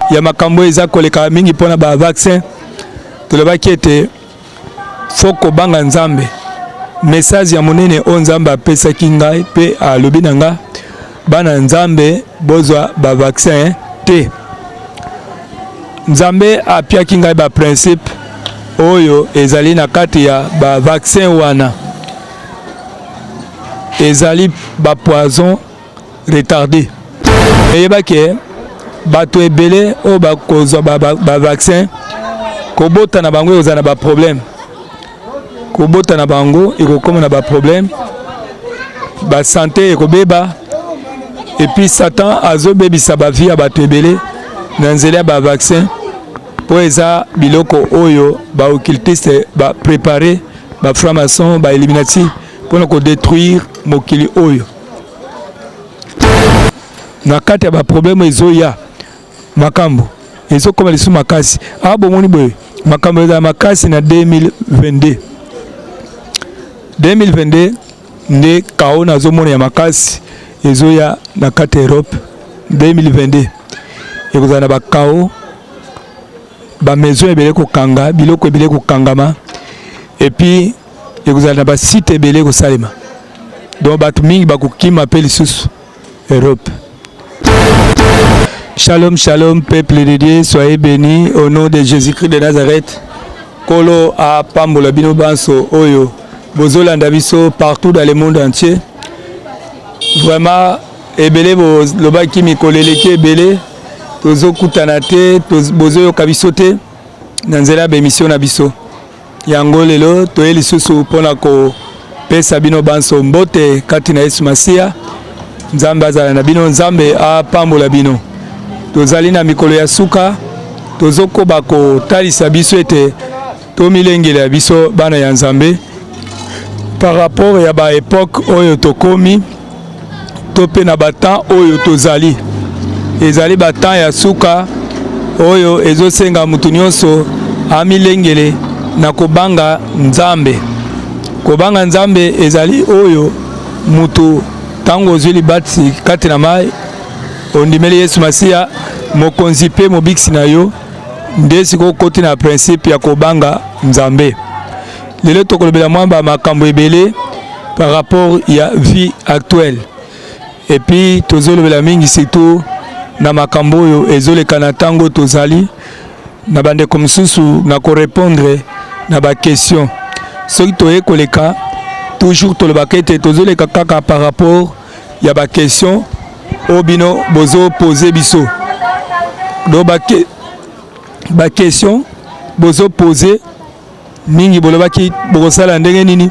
ya makambo eza koleka mingi mpona ba vaccin, tolobaki ete fo kobanga Nzambe. Message ya monene oyo Nzambe apesaki ngai mpe alobi na nga: bana Nzambe, bozwa ba vaccin te. Nzambe apiaki ngai ba principe oyo ezali na kati ya ba vaccin wana. Ezali ba poison retardé. Eyebaki bato ebele oyo bakozwa ba vaccin, kobota na bango ekozala na ba problème, kobota na bango ekokóma na ba problème, ba santé ekobeba. Et puis Satan azobebisa ba vie ya bato ebele na nzela ya ba vaccin, mpo eza biloko oyo ba occultiste ba préparé, ba franc-maçon, ba illuminati, mpona ko détruire mokili oyo. Na kati ya ba problème ezoya, makambo ezokóma lisusu makasi. Awa bomoni boye, makambo ezala makasi na 2022. 2022 nde kao nazomona ya makasi ezoya na kati ya Europe. 2022 ekozala na bakao, ba maison ebele kokanga, biloko ebele kokangama, et puis ekozala na ba site ebele kosalema. Donc bato mingi bakokima mpe lisusu Europe. Shalom, shalom, peuple de Dieu, soyez bénis au nom de Jésus-Christ de Nazareth. Kolo apambola bino banso oyo bozolanda biso partout dans le monde entier. Vraiment, ebele bolobaki mikolo eleki ebele tozokutana te, bozoyoka biso te na nzela ya ba émission na biso. Yango lelo toye lisusu mpona kopesa bino banso mbote kati na Yesu Masiya. Nzambe azala na bino, Nzambe apambola bino. Tozali na mikolo ya suka, tozokoba kotalisa biso ete tomilengela, biso bana ya Nzambe, par rapport ya ba époque oyo tokomi to mpe na ba temps oyo tozali. Ezali ba temps ya suka oyo ezosenga motu nyonso amilengele na kobanga Nzambe. Kobanga Nzambe ezali oyo mutu ntango ozwi libatisi kati na mai, ondimeli Yesu Masiya mokonzi mpe mobikisi na yo, nde sikoyo okoti na principe ya kobanga Nzambe. Lelo tokolobela mwa bamakambo ebele par rapport ya vie actuelle, et puis tozolobela mingi surtout na makambo oyo ezoleka na ntango tozali na bandeko mosusu na ko répondre na ba question. Soki toye koleka, toujours tolobaka ete tozoleka kaka par rapport ya ba question oyo bino bozopose biso. Donc ba question bozopose mingi, bolobaki bokosala ndenge nini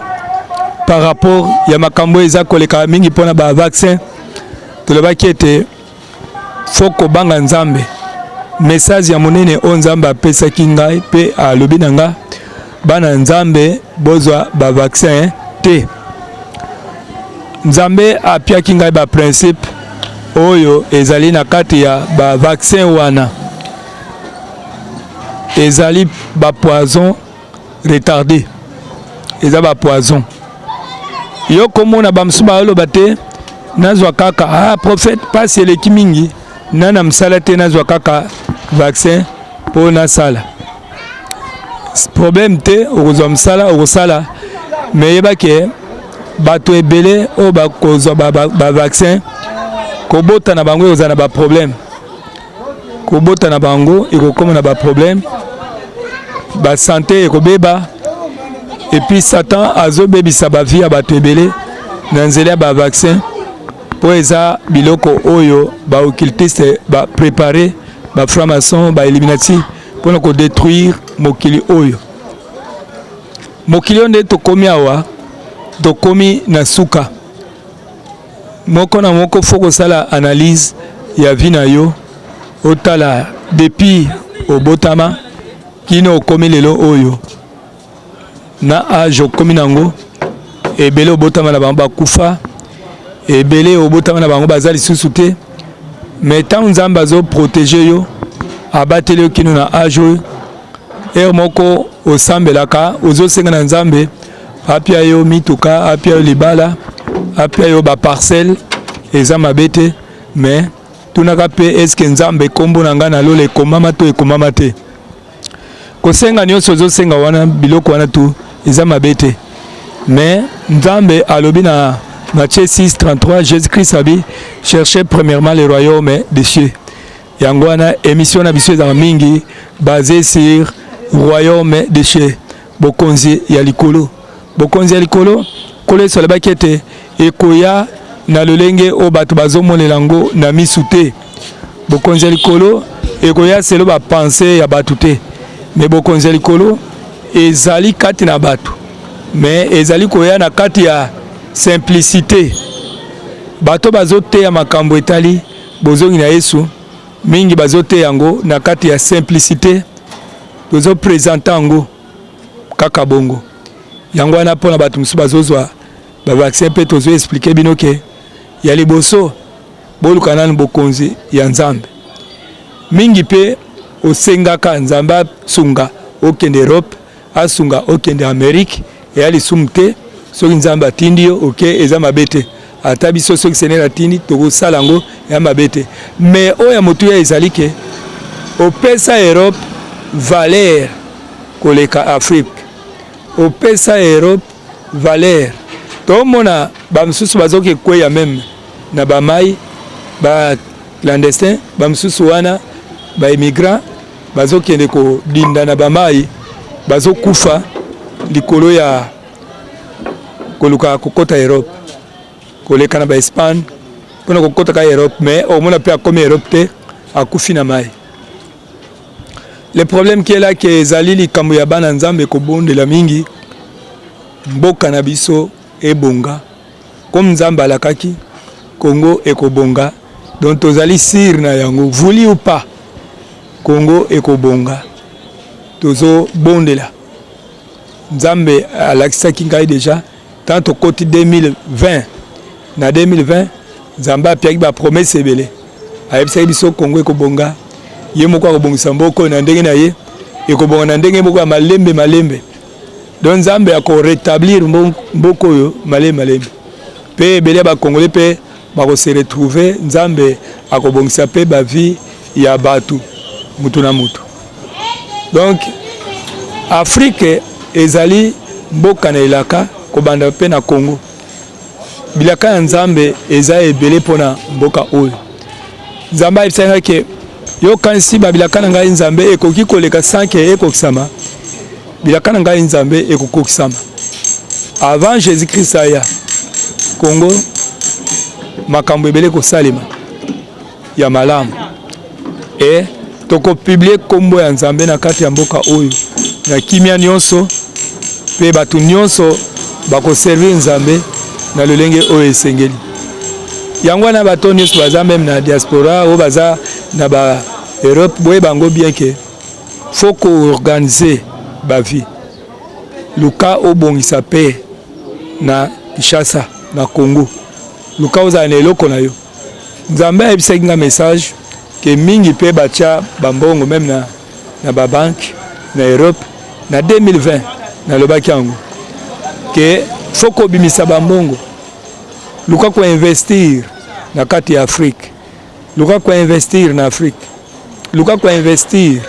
par rapport ya makambo eza koleka mingi mpona ba vaccin, tolobaki ete fo kobanga Nzambe. Message ya monene oyo Nzambe apesaki ngai mpe alobi na nga: bana Nzambe, bozwa ba vaccin te. Nzambe apiaki ngai ba principe oyo ezali na kati ya ba vaccin wana. Ezali ba poison retardé, eza ba poison. Yo komona bamosusu baoloba te: nazwa kaka, ah prophète, pasi eleki mingi na na mosala te, nazwa kaka vaccin mpo nasala. Problème te, okozwa mosala, okosala, mais yebake bato ebele oyo bakozwa ba vaccin, kobota na bango ekozala na ba problème, kobota na bango ekokóma na ba problème, ba santé ekobeba. Et puis Satan azobebisa ba vie ya bato ebele na nzela ya ba vaccin, mpo eza biloko oyo ba occultiste ba préparé, ba franc-maçon, ba illuminati, mpona ko détruire mokili oyo. Mokili oyo nde tokomi awa, tokomi na suka. Moko na moko fo kosala analyse ya vie na yo, otala depuis obotama kino okomi lelo oyo na age okomi nango. Ebele obotama na bango bakufa, ebele obotama na bango baza lisusu te. Mais ntango Nzambe azo protéger yo, abateli yo kino na age oyo, heure moko osambelaka, ozosenga na Nzambe apia yo mituka, apia yo libala, apia yo ba parcelle, eza mabe te. Mais Tunaka mpe eske Nzambe kombo na ngai na lola ekomama to ekomama te. Kosenga nyonso ozosenga wana biloko wana tu eza mabe te. Mais Nzambe alobi na Matthieu 6:33 Jésus-Christ abi cherchez premièrement le royaume des cieux. Yango wana émission na biso ezalaka mingi basé sur royaume des cieux, bokonzi ya likolo. Bokonzi ya likolo, Nkolo Yesu alobaki ete ekoya na lolenge oyo bato bazomonela yango na misu te. Bokonzi ya likolo ekoya selo ba pensée ya bato te, mais bokonzi ya likolo ezali kati na bato, mais ezali koya na kati ya simplicité. Bato bazoteya makambo etali bozongi na Yesu mingi bazoteya yango na kati ya simplicité, tozopresente yango kaka bongo. Yango wana mpona bato mosusu bazozwa bavaccin mpe tozo expliquer bino ke ya liboso boluka nanu bokonzi ya Nzambe. Mingi mpe osengaka Nzambe asunga okende Europe, asunga okende Amerique, eya lisumu te. Soki Nzambe atindi yo oke, eza mabe te. Ata biso soki Seigneur atindi tokosala yango, ya mabe te. Mais oyo ya motuya ezali ke opesa Europe valeur koleka Afrique, opesa Europe valeur. Tomona bamosusu bazoki ekweya même na bamai, ba clandestin, bamosusu wana baimmigrant bazokende kodinda na bamai, bazokufa likolo ya koluka kokɔta Europe, koleka na baEspagne mpona kokɔta ka Europe. Mais omona mpe akomi Europe te, akufi na mai. Le problème qui est là ke ezali likambo ya bana Nzambe kobondela mingi mboka na biso ebonga comme Nzambe alakaki Congo ekobonga. Donc tozali sûr na yango, voulu ou pas, Congo ekobonga. Tozobondela. Nzambe alakisaki ngai déjà tant tokoti 2020. Na 2020 Nzambe apiaki bapromesse ebele, ayebisaki biso Congo ekobonga, ye moko akobongisa mboka oyo na ndenge na ye, ekobonga na ndenge moko ya malembe malembe. Donc Nzambe akorétablir mboka oyo malembe malembe, mpe ebele ya bacongolais mpe bakose retrouver. Nzambe akobongisa mpe bavie ya bato mutu na mutu. Donc Afrique ezali mboka na elaka, kobanda mpe na Congo. Bilaka ya Nzambe eza ebele mpona mboka oyo. Nzambe ayebisaki ngai ke yokanisi babilaka na ngai Nzambe ekoki koleka sans ke ekokisama. Bilaka na ngai Nzambe ekokokisama avant Jésus Christ aya. Congo makambo ebele kosalema ya malamu e tokopublier nkombo ya Nzambe na kati ya mboka oyo na kimia nyonso, mpe bato nyonso bakoservir Nzambe na lolenge oyo esengeli. Yango wana bato nyonso baza même na diaspora, oyo baza na ba Europe, boyeba yango bien ke faut koorganiser bavie. Luka obongisa mpe na Kinshasa, na Congo, luka ozala na eloko na yo. Nzambe ayebisaki nga message ke mingi mpe batia bambongo même na babanke na Europe. Na 2020 nalobaki yango ke faut kobimisa bambongo, luka koinvestir na kati ya Afrique, luka koinvestir na Afrique, luka koinvestir,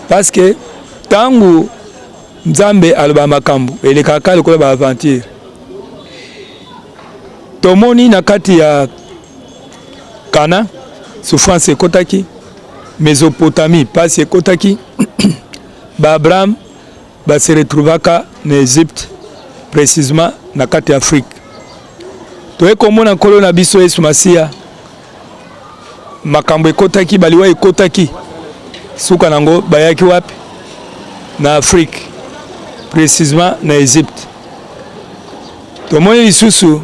parce que ntango Nzambe aloba makambo elekaka lokola baaventure. Tomoni na kati ya Kana souffrance ekotaki, Mésopotamie pasi ekotaki, baAbraham base retrouvaka na Égypte, précisément na kati ya Afrique. Toye komona Nkolo na biso Yesu Masiya, makambo ekotaki, baliwa ekotaki, suka nango bayaki wapi? Na Afrique, précisément na Égypte. Tomoni lisusu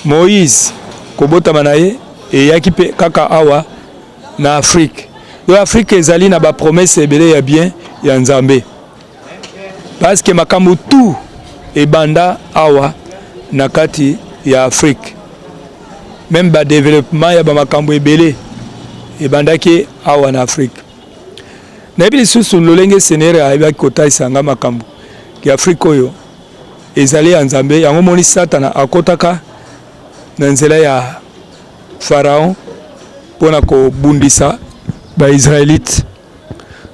Moïse, kobotama na ye eyaki mpe kaka awa na Afrique. Yo, Afrique ezali na bapromesse ebele ya bien ya Nzambe, parce que makambo tout ebanda awa na kati ya Afrique. Même badéveloppement ya bamakambo ebele ebandaki awa na Afrique. Nayebi lisusu lolenge Seigneur ayebaki kotalisa nga makambo ya Afrique oyo ezali ya Nzambe. Yango moni Satana akɔtaka na nzela ya Pharaon. mpo na kobundisa ba-Israelite,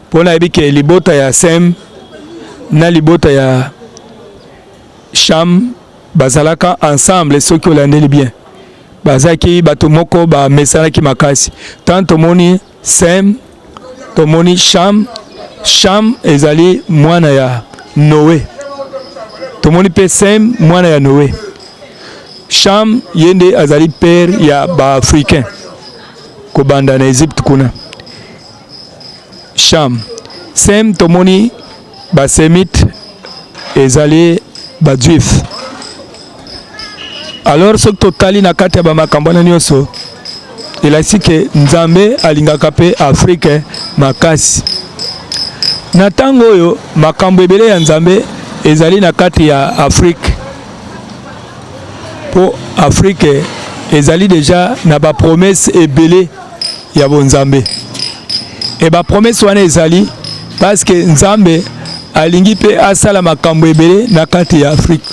mpo nayebi ke libota ya Sem na libota ya Cham bazalaka ensemble. Soki olandeli bien, bazalaki bato moko bamesanaki makasi. Tant tomoni Sem, tomoni Cham. Cham ezali mwana ya Noe. Tomoni mpe Sem mwana ya Noe. Cham ye nde azali père ya ba-Africain kobanda na Egypte kuna. Cham, Sem, tomoni ba-Sémite ezali ba-Juif. Alors soki totali na kati ya bamakambo wana nyonso, elakisi ke Nzambe alingaka mpe Afrique makasi. Na ntango oyo makambo ebele ya Nzambe ezali na kati ya Afrique, mpo Afrique ezali deja na bapromesse ebele ya bonzambe. E bapromesse wana ezali parce que Nzambe alingi mpe asala makambo ebele na kati ya Afrique.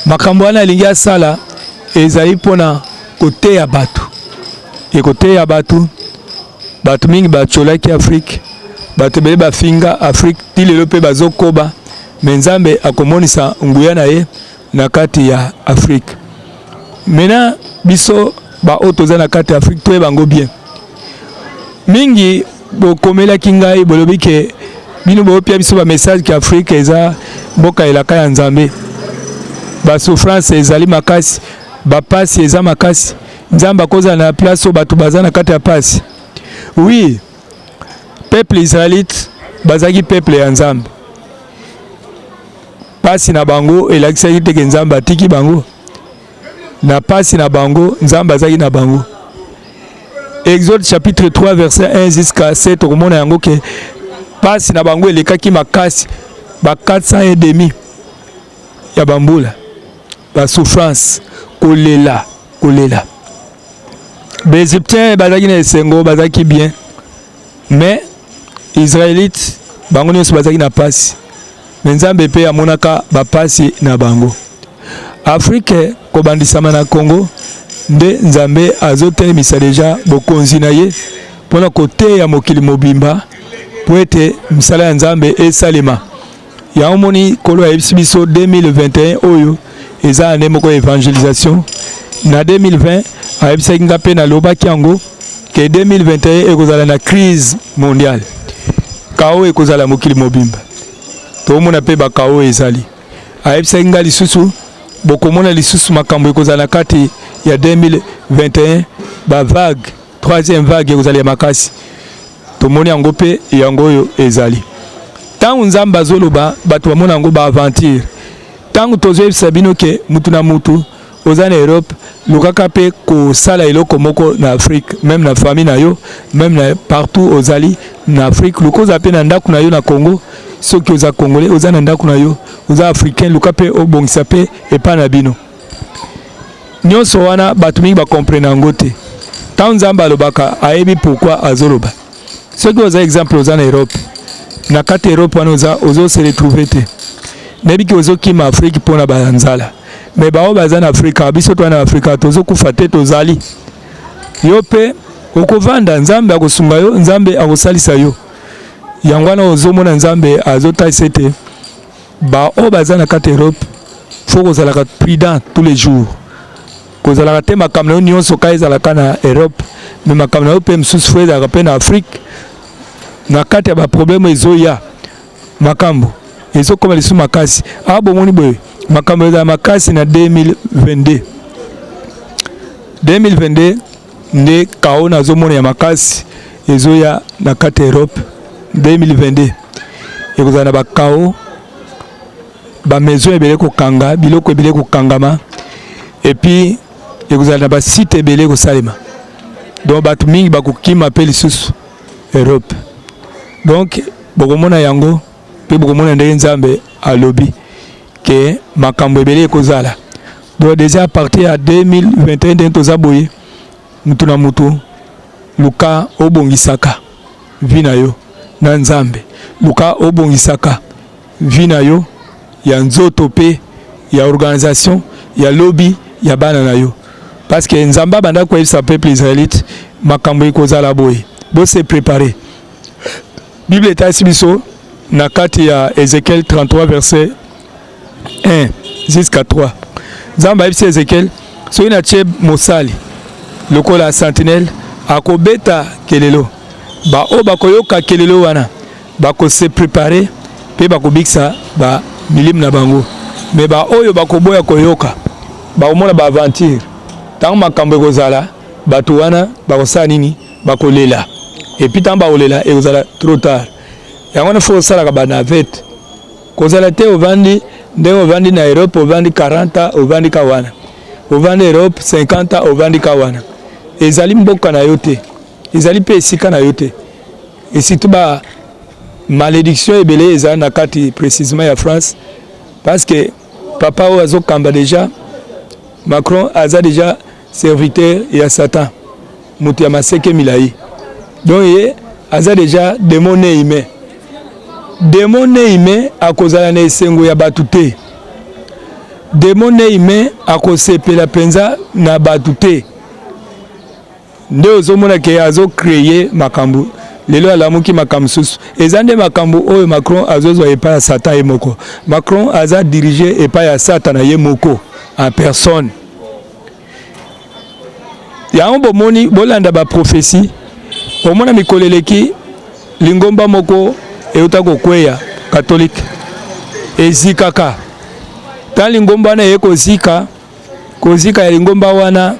Makambo wana alingi asala ezali mpona koteya bato, ekoteya bato. Bato mingi batiolaki Afrique, bato ebele bafinga Afrique ti lelo mpe bazokoba, me Nzambe akomonisa nguya na ye na kati ya Afrique. Maintenant biso baoyo toza na kati ya Afrique, toyeba yango bien. Mingi bokomelaki ngai, bolobi ke bino boopia biso bamessage ke Afrique eza mboka elaka ya Nzambe, basouffrance ezali makasi, bapasi eza makasi, Nzambe akozala na place oyo bato baza na kati ya pasi? Oui, peuple israélite bazalaki peuple ya Nzambe. Pasi na bango elakisaki te ke Nzambe atiki bango na pasi na bango. Nzambe azalaki na bango. Exode chapitre 3 verset 1 jusqu'à 7, tokomona yango ke pasi na bango elekaki makasi, ba 400 et demi ya bambula, basouffrance, kolela, kolela. Baégyptien bazalaki na esengo, bazalaki bien, mais Israélite bango nyonso bazalaki na pasi. Me Nzambe mpe amonaka bapasi na bango. Afrique, kobandisama na Congo, nde Nzambe azotelemisa deja bokonzi na ye mpona koteya mokili mobimba, mpo ete misala ya Nzambe esalema. Yango moni Nkolo ayebisi biso 2021 oyo eza année moko ya évangélisation. Na 2020 ayebisaki nga mpe nalobaki yango ke 2021 ekozala na crise mondiale, chaos ekozala mokili mobimba. Tokomona mpe bachaos ezali. Ayebisaki nga lisusu bokomona lisusu makambo ekozala na kati ya 2021, bavague, troisième vague ekozala ya makasi. Tomoni yango mpe yango oyo ezali. Ntango Nzambe azoloba, bato bamona yango baaventure. Ntango tozoyebisa bino ke mutu na mutu oza na Europe, lukaka mpe kosala eloko moko na Afrique, même na famille na yo, même na partout ozali na Afrique, luka ozala mpe na ndako na yo na Congo. Soki oza Congolais, oza na ndako na yo, oza Africain, luka mpe obongisa mpe epai na bino. Nyonso wana bato mingi bacomprendre yango te. Ntango Nzambe alobaka, ayebi pourquoi azoloba. Soki oza, exemple, oza na Europe, na kati ya Europe wana oza ozose retrouver te, nayebi ke ozokima Afrique mpona banzala, me bao baza na Afrika, biso toza na Afrika, tozokufa te, tozali. Yo mpe okovanda, Nzambe akosunga yo, Nzambe akosalisa yo. Yango wana ozomona Nzambe azotalisa ete baoyo baza na kati ya Europe, faut kozalaka prudent tous les jours. Kozalaka te makambo na yo nyonso ka ezalaka na Europe, me makambo na yo mpe mosusu faut ezalaka mpe na Afrique. Na kati ya baproblème ezoya, makambo ezokoma lisusu makasi. Awa bomoni boye, makambo ezala makasi na 2022. 2022 nde chaos nazomona ya makasi ezoya na kati ya Europe. 2022 ekozala na bachaos, bamaison ebele kokanga, biloko ebele kokangama, et puis ekozala na basite ebele kosalema. Donc bato mingi bakokima mpe lisusu Europe. Donc bokomona yango mpe bokomona ndenge Nzambe alobi ke makambo ebele ekozala. Donc déjà à partir ya 2021, ndenge toza boye, mutu na mutu luka obongisaka vie na yo na Nzambe, luka obongisaka vie na yo ya nzoto mpe ya organisation ya lobi ya bana na yo, parce que Nzambe abanda koyebisa peuple israélite. makambo ekozala boye, bo se préparer. Bible etalisi biso na kati ya Ezekiel 33 verset 1 jusqu'à 3. Nzambe ayebisi Ezekiel, soki natie mosali lokola sentinelle, akobeta kelelo, baoyo bakoyoka kelelo wana bakose préparer mpe bakobikisa ba milimo na bango. Mais baoyo bakoboya koyoka, bakomona baaventure. Ntango makambo ekozala, bato wana bakosala nini? Bakolela. Et puis ntango bakolela, ekozala trop tard. Yango wana faut osalaka banavette. Kozala te ovandi ndenge ovandi na Europe, ovandi 40 ans, ovandi ka wana, ovandi Europe 50 ans, ovandi ka wana. Ezali mboka na yo te, ezali mpe esika na yo te. Et surtout ba malédiction ebele eza na kati, précisément ya France, parce que papa oyo azokamba déjà, Macron, aza déjà serviteur ya Satan, moto ya maseke milai. Donc ye aza déjà démon né humain. Démon né humain akozala na esengo ya bato te. Démon né humain akosepela mpenza na bato te. Nde ozomona ke azocréer makambo. Lelo alamuki makambo mosusu. Eza nde makambo oyo Macron azozwa epai ya Satan ye moko. Macron aza dirigé epai ya Satan na ye moko en personne. Yango bomoni, bolanda baprophétie. Omona mikolo eleki, lingomba moko euta kokweya, catholique, ezikaka. Ntango lingomba wana eye kozika, kozika ya lingomba wana,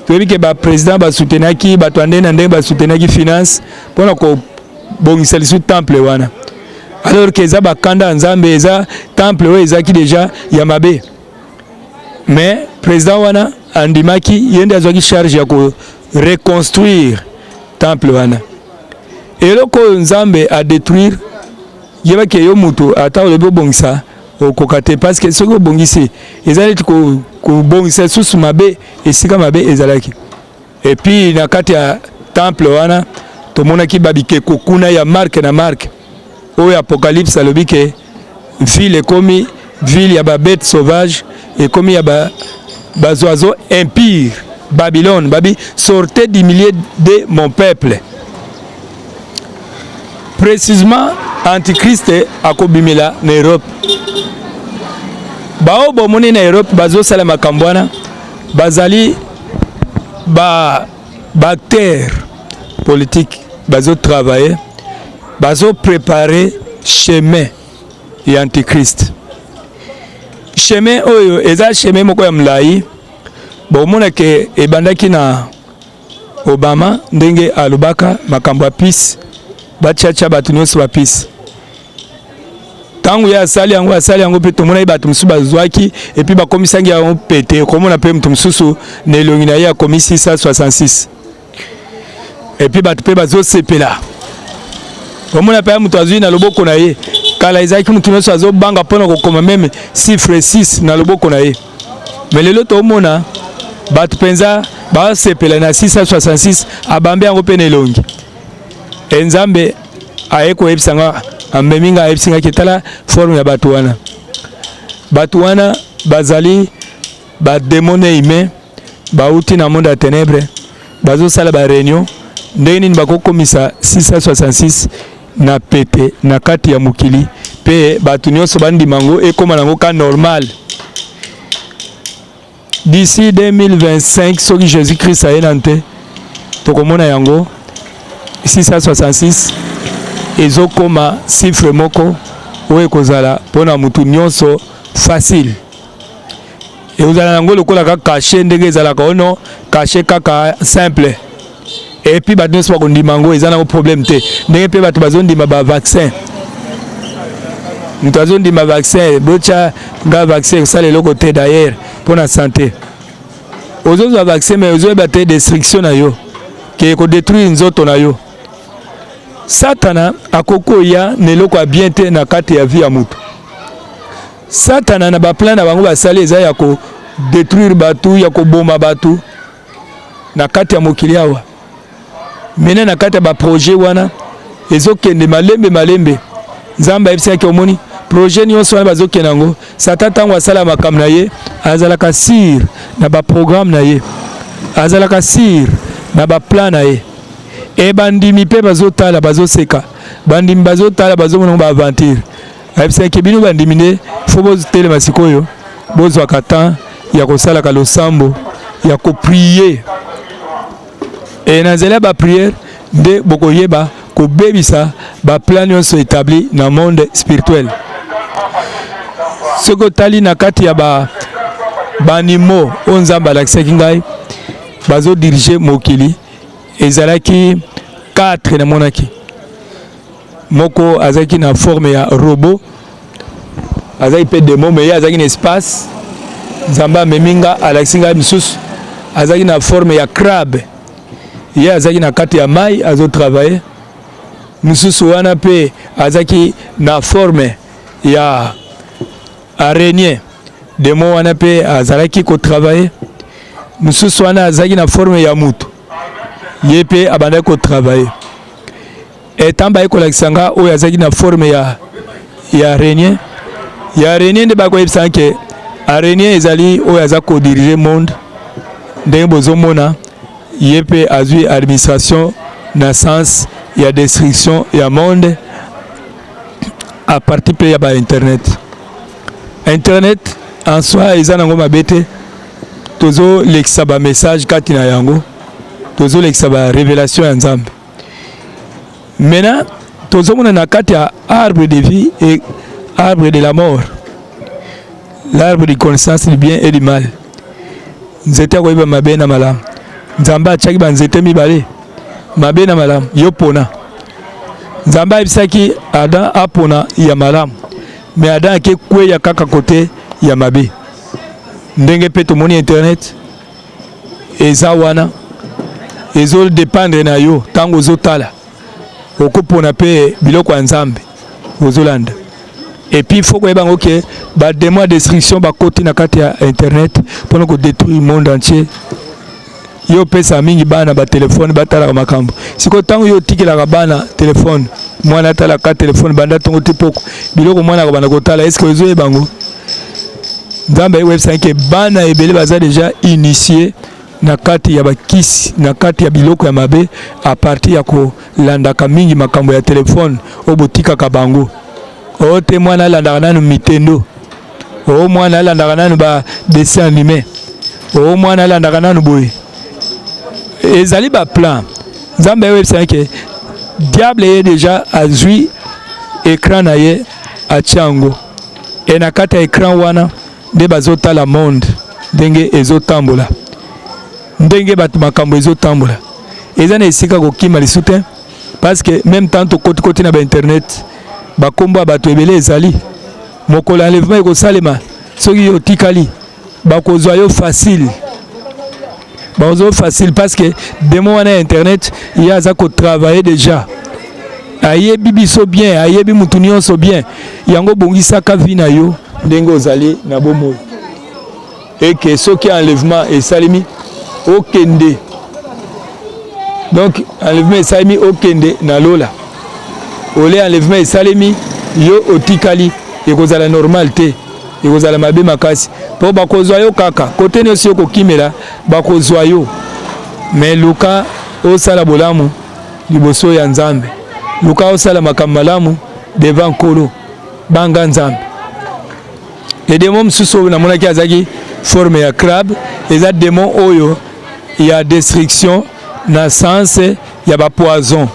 toyebi ke baprésident basoutenaki bato ya ndenge na ndenge, basoutenaki finance mpona kobongisa lisusu temple wana, alors ke eza bakanda ya Nzambe, eza temple oyo ezalaki déjà ya mabe. Mais président wana andimaki, ye nde azwaki charge ya koreconstruire temple wana. Eloko oyo Nzambe adétruire, yebaki yo moto ata olobi obongisa, okoka te, parce que soki obongisi, eza neti kobongisa lisusu mabe esika mabe ezalaki. Et puis na kati ya temple wana, tomonaki babikeko kuna ya marque na marque oyo Apocalypse alobi ke ville ekomi ville ya babête sauvage, ekomi ya baoiseau impur. Babylone, babi: "Sortez du milieu de mon peuple." Précisément, Antichrist akobimela na Europe. Bao bomoni na Europe bazosala makambo wana, bazali baacteur politique, bazotravaille, bazoprépare chemin ya Antichrist. Chemin oyo eza chemin moko ya molai. Bomona ke ebandaki na Obama, ndenge alobaka makambo ya puce, batiatia bato nyonso bapuce. Ntango ye asali yango, asali yango mpe tomonaki bato mosusu bazwaki, et puis bakomisaki yango pete. Komona mpe moto mosusu na elongi na ye akomi 666, et puis bato mpe bazosepela. Omona mpe ya moto azwi na loboko na ye. Kala ezalaki moto nyonso azobanga mpona kokoma même chiffre 6 na loboko na ye, mais lelo tomona bato mpenza basepela na 666, abambi yango mpe na elongi. E Nzambe aye koyebisa nga, amemi nga, ayebisi ngaki: "Tala forme ya bato wana." Bato wana bazali badémon humain, bauti na monde ya ténèbre, bazosala baréunion ndenge nini bakokomisa 666 na pete na kati ya mokili, mpe bato nyonso bandima yango, ekóma nango ka normal. D'ici 2025, soki Jésus Christ aye nanu te, tokomona yango 666 ezokóma chiffre moko oyo ekozala mpona motu nyonso facile. Ekozala yango lokola kaka cachet, ndenge ezalaka ono cachet kaka simple, et puis bato nyonso bakondima yango, eza nango problème te. Ndenge mpe bato bazondima bavaccin, moto azondima vaccin, botya nga vaccin, ekosala eloko te. D'ailleurs, mpo na santé, ozozwa vaccin, mais ozoyeba te destruction na yo, ke ekodétruire nzoto na yo. Satana akoki koya na eloko ya bien te na kati ya vie ya moto. Satana na baplan na bango basali eza ya kodétruire bato, ya koboma bato na kati ya mokili awa. Mene na kati ya baprojet wana ezokende malembe malembe. Nzambe ayebisaki: "Omoni projet nyonso wana bazokende yango." Satan, ntango asala makambo na ye, azalaka sûr na baprogramme na ye, azalaka sûr na baplan na ye. E bandimi mpe bazotala, bazoseka, bandimi bazotala, bazomona ba aventure. Ayebisaki bino bandimi nde fo botelema sikoyo, bozwaka temps ya kosalaka losambo ya koprier. E na nzela ya baprière nde bokoyeba kobebisa baplan nyonso établi na monde spirituel. Soki otali na kati ya ba baanimaux oyo Nzambe alakisaki ngai bazodirige mokili, ezalaki 4. Namonaki moko azalaki na forme ya robot, azalaki mpe démon, mais ye azalaki na espace. Nzambe amemi nga, alakisi ngai misusu azalaki na forme ya crabe, ye azalaki na kati ya mai, azotravaille. Mosusu wana mpe azalaki na forme ya araignée, démon wana mpe azalaki kotravaille. Mosusu wana azalaki na forme ya mutu, ye mpe abandaki kotravaille. Etan baye kolakisa nga oyo azalaki na forme ya araignée, ya araignée nde bakoyebisa ke araignée ezali oyo aza kodirige monde. Ndenge bozomona, ye mpe azwi administration na sens ya destruction ya monde à partir mpe ya bainternet. Internet en soi eza nango mabe te, tozolekisa bamessage kati na yango, tozolekisa barévélation ya Nzambe. Maintenant tozomona na kati ya arbre de vie et arbre de la mort, l'arbre de connaissance du bien et du mal, nzete ya koyeba mabe na malamu. Nzambe atiaki banzete mibale, mabe na malamu, yo pona. Nzambe ayebisaki Adam apona ya malamu, mais Adam ake kweya kaka kote ya mabe. Ndenge mpe tomoni internet eza wana, ezodépendre na yo. Ntango ozotala, okopona mpe biloko ya Nzambe ozolanda. Et puis faut koyeba yango ke badémon ya destruction bakoti na kati ya internet mpona kodétruire monde entier. Yo opesa mingi bana batelefone, batalaka makambo. Sikoyo ntango yo otikelaka bana telefone, mwana atalaka telefone banda ntongo ti poko, biloko mwana akobanda kotala, est-ce ozoyeba yango? Nzambe ayebisaki ke bana ebele baza déjà initié na kati ya bakisi, na kati ya biloko ya mabe, à partir ya kolandaka mingi makambo ya telefone oyo botikaka bango. Oyo te, mwana alandaka nanu mitendo, oyo mwana alandaka nanu ba dessin animé, oyo mwana alandaka nanu boye. Ezali baplan. Nzambe ayebisaki ke diable ye déjà azwi écran na ye, atia yango e na kati ya écran wana nde bazotala monde ndenge ezotambola, ndenge bato makambo ezotambola. Eza na esika kokima lisu te, parce que même temps tokotikoti na bainternet, bakombo ya bato ebele ezali. Mokolo ya enlèvement ekosalema, soki yo otikali, bakozwa yo facile, bakozwa yo facile, parce que démon wana ya internet, ye aza kotravaille déjà, ayebi biso bien, ayebi mutu nyonso bien. Yango bongisaka vie na yo ndenge ozali na bomoi, eke soki enlèvement esalemi, okende. Donc enlèvement esalemi, okende na lola. Ole enlèvement esalemi, yo otikali, ekozala normal te, ekozala mabe makasi, mpo bakozwa yo kaka kote nyonso yo kokimela, bakozwa yo. Mais luka osala bolamu liboso ya Nzambe, luka osala makambo malamu devant Nkolo, banga Nzambe. E démon mosusu oyo namonaki azalaki forme ya crabe, eza démon oyo ya destruction na sens ya bapoison.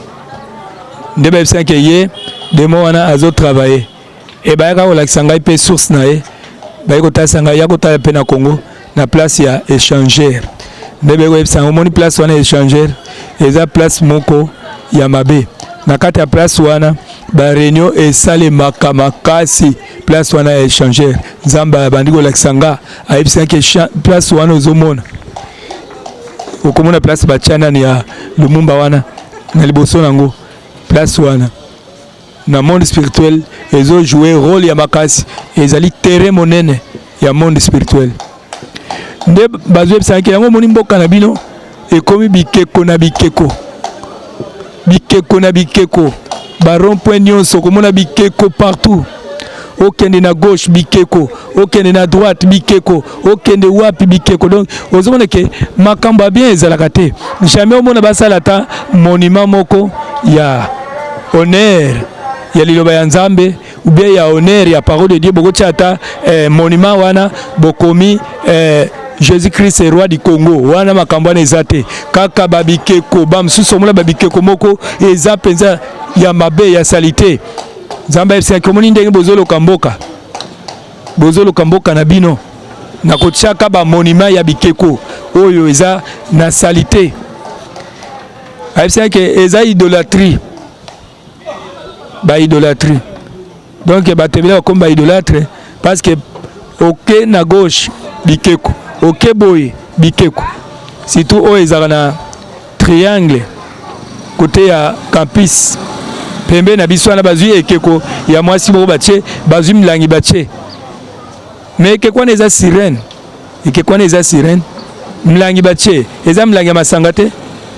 Nde bayebisaki ye démon wana azotravaille. E bayaka kolakisa ngai mpe source na ye, baye kotalisa ngai ya kotala mpe na Congo, na place ya Échangeur. Nde baye koyebisa ngai: omoni place wana, Échangeur, eza place moko ya mabe. Na kati ya place wana baréunion esalemaka makasi, place wana ya Échangeur. Nzambe abandi kolakisa nga, ayebisaki place wana ozomona, okomona place batia nani ya Lumumba wana na liboso nango. Place wana na monde spirituel ezojoue rôle ya makasi, ezali terrain monene ya monde spirituel. Nde bazoyebisaki yango: omoni mboka na bino ekomi bikeko na bikeko, bikeko na bikeko, barond point nyonso okomona bikeko partout. Okende na gauche, bikeko. Okende na droite, bikeko. Okende wapi, bikeko. Donc ozomona ke makambo ya bien ezalaka te. Jamais omona basala ata monument moko ya honneur ya liloba ya Nzambe ou bien ya honneur ya parole de Dieu. Bokotia ata monument wana bokomi Jésus-Christ est roi du Congo. Wana makambo wana eza te. Kaka babikeko, bamosusu omona babikeko moko eza mpenza ya mabe, ya saleté. Nzambe ayebisaki: omoni ndenge bozoloka mboka, bozoloka mboka na bino na kotiaka bamonument ya bikeko oyo eza na saleté. Ayebisaki eza idolâtrie, baidolâtrie. Donc bato ebele bakomi baidolâtre parce que oke na gauche, bikeko, oke boye, bikeko. Surtout oyo ezalaka na triangle côté ya campus pembeni na biso wana, bazwi ekeko ya mwasi moko batie, bazwi milangi batie. Mais ekeko wana eza sirène, ekeko wana eza sirène. Milangi batie eza milangi ya masanga te,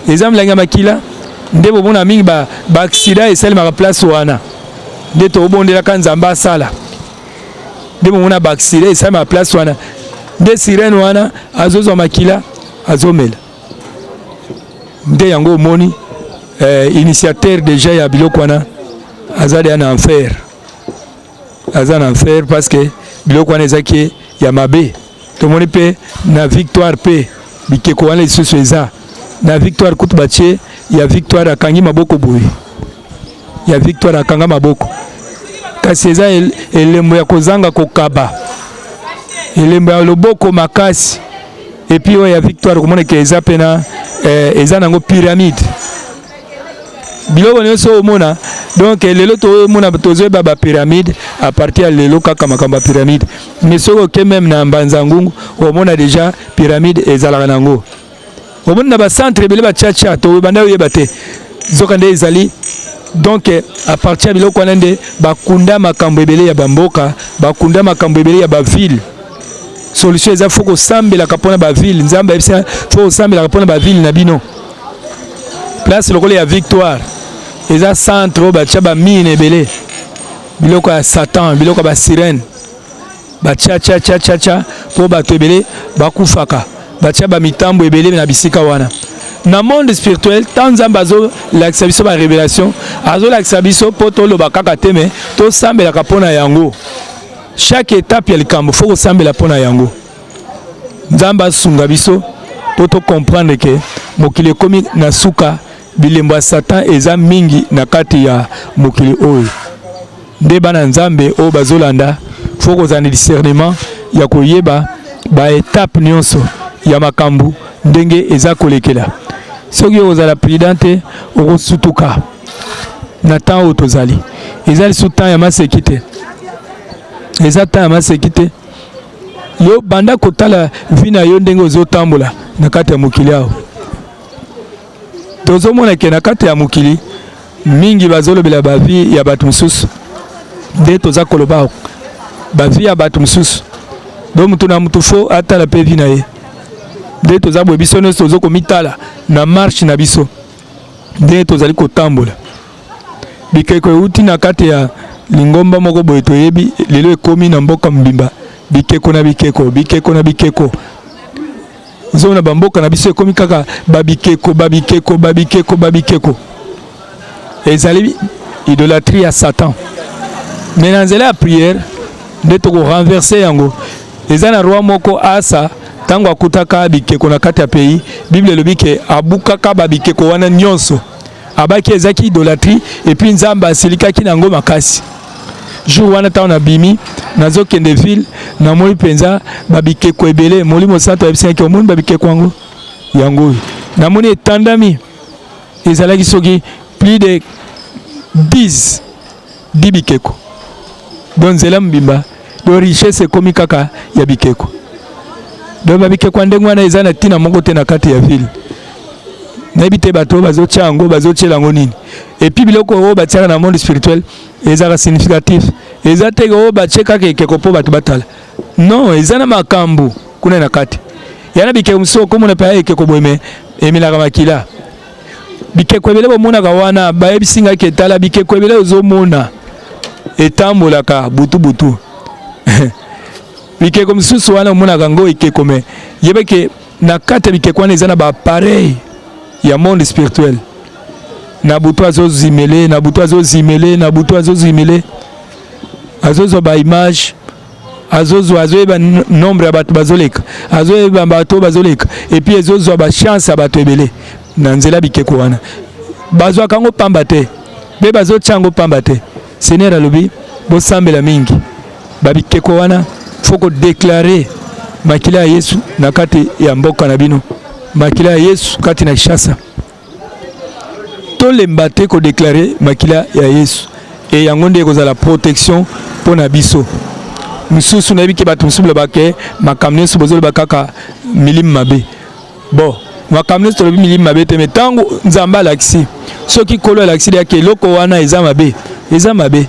eza milangi ya makila. Nde bomona mingi baaccident ba esalemaka place wana. Nde tobondelaka Nzambe asala. Nde bomona baaccident esalemaka place wana. Nde sirène wana azozwa makila, azomela. Nde yango omoni initiateur déjà ya biloko wana aza deya na enfer, aza na enfer, parce que biloko wana ezaki ya mabe. Tomoni mpe na Victoire mpe bikeko wana lisusu eza na Victoire. Kutu batie ya Victoire akangi maboko boye, ya Victoire akanga maboko, kasi eza elembo ya kozanga kokaba, elembo ya loboko makasi. Et puis oyo ya Victoire komonaka eza mpena eza nango pyramide. Biloko nyonso omona, donc lelo tomona, tozoyeba bapyramide à partir ya lelo kaka, makambo ya pyramide. Mais soki oke même na Mbanza Ngungu, omona déjà pyramide ezalaka nango. Omoni na bacentre ebele batiatia, tobanda oyeba te, zoka nde ezali. Donc à partir ya biloko wana nde bakunda makambo ebele ya bamboka, bakunda makambo ebele ya baville. Solution eza faut kosambelaka mpona baville. Nzambe ayebisa faut kosambelaka mpona baville na bino. Place lokola ya Victoire eza centre oyo batia bamine ebele, biloko ya Satan, biloko ya basirène, batia tia tia tia tia mpo bato ebele bakufaka. Batia bamitambo ebele na bisika wana. Na monde spirituel, tant Nzambe azolakisa biso barévélation, azolakisa biso mpo toloba kaka te, mais tosambelaka mpo na yango. Chaque étape ya likambo, faut kosambela mpo na yango. Nzambe asunga biso mpo tocomprendre ke mokili ekómi na suka. Bilembo ya Satan eza mingi na kati ya mokili oyo. Nde bana Nzambe oyo bazolanda, faut kozala na discernement ya koyeba baétape nyonso ya makambo ndenge eza kolekela. Soki okozala prudent te, okosutuka. Na temps oyo tozali, eza lisusu temps ya maseki te, eza temps ya maseki te. Yo banda kotala vie na yo ndenge ozotambola na kati ya mokili awa. Tozomona ke na kati ya mokili mingi bazolobela bavie ya bato mosusu. Nde toza koloba bavie ya bato mosusu. Do mutu na mutu faut atala mpe vie na ye. Nde toza boye, biso nyonso tozo komitala na marche na biso ndenge tozali kotambola. Bikeko euti na kati ya lingomba moko boye toyebi, lelo ekómi na mboka mobimba, bikeko na bikeko, bikeko na bikeko. Ozomona bamboka na biso ekómi kaka babikeko, babikeko, babikeko, babikeko. Ezali idolâtrie ya Satan. Mais na nzela ya prière nde tokorenverser yango. Eza na roi moko, Asa, ntango akutaka bikeko na kati ya pays, Bible elobi ke abukaka babikeko wana nyonso. Abaki ezaki idolâtrie, et puis Nzambe asilikaki na yango makasi. Jour wana, ntango nabimi, nazokende ville, namoni mpenza babikeko ebele. Molimo Santo ayebisaki: omoni babikeko yango? Yango oyo namoni etandami. Ezalaki soki plus de 10 bikeko. Donc nzela mobimba, donc richesse ekomi kaka ya bikeko. Donc babikeko ya ndenge wana eza na ntina moko te na kati ya ville. Nayebi te bato oyo bazotia yango, bazotiela yango nini. Et puis biloko oyo batiaka na monde spirituel ezalaka significatif. Eza te oyo batie kaka ekeko mpo bato batala. Non, eza na makambo kuna na kati. Ya na bikeko mosusu okomona mpe ekeko boye, mais emelaka makila. Bikeko ebele bomonaka wana, bayebisi ngai ke tala bikeko ebele ozomona. Etambolaka butu butu. Bikeko misusu wana omonaka yango ekeko, me yeba ke na kati ya bikeko wana eza na ba appareil ya monde spirituel. Na butu azozimele, na butu azozimele, na butu azozimele, azozwa ba image, azozwa, azoyeba nombre ya bato bazoleka, azoyeba bato bazoleka, et puis ezozwa ba chance ya bato ebele na nzela bikeko wana. Bazwaka yango pamba te, mpe bazotya yango pamba te. Seigneur alobi bosambela mingi babikeko wana, faut kodéclarer makila ya Yesu na kati ya mboka na bino, makila ya Yesu kati na Kinshasa. Tolemba te kodéclarer makila ya Yesu, e yango nde ekozala protection mpo na biso. Mosusu nayebi ke bato mosusu balobaka makambo nyonso bozoloba kaka milimo mabe. Bon, makambo nyonso tolobi milimo mabe te, me ntango Nzambe alakisi, soki Nkolo alakisi yake eloko wana eza mabe, eza mabe.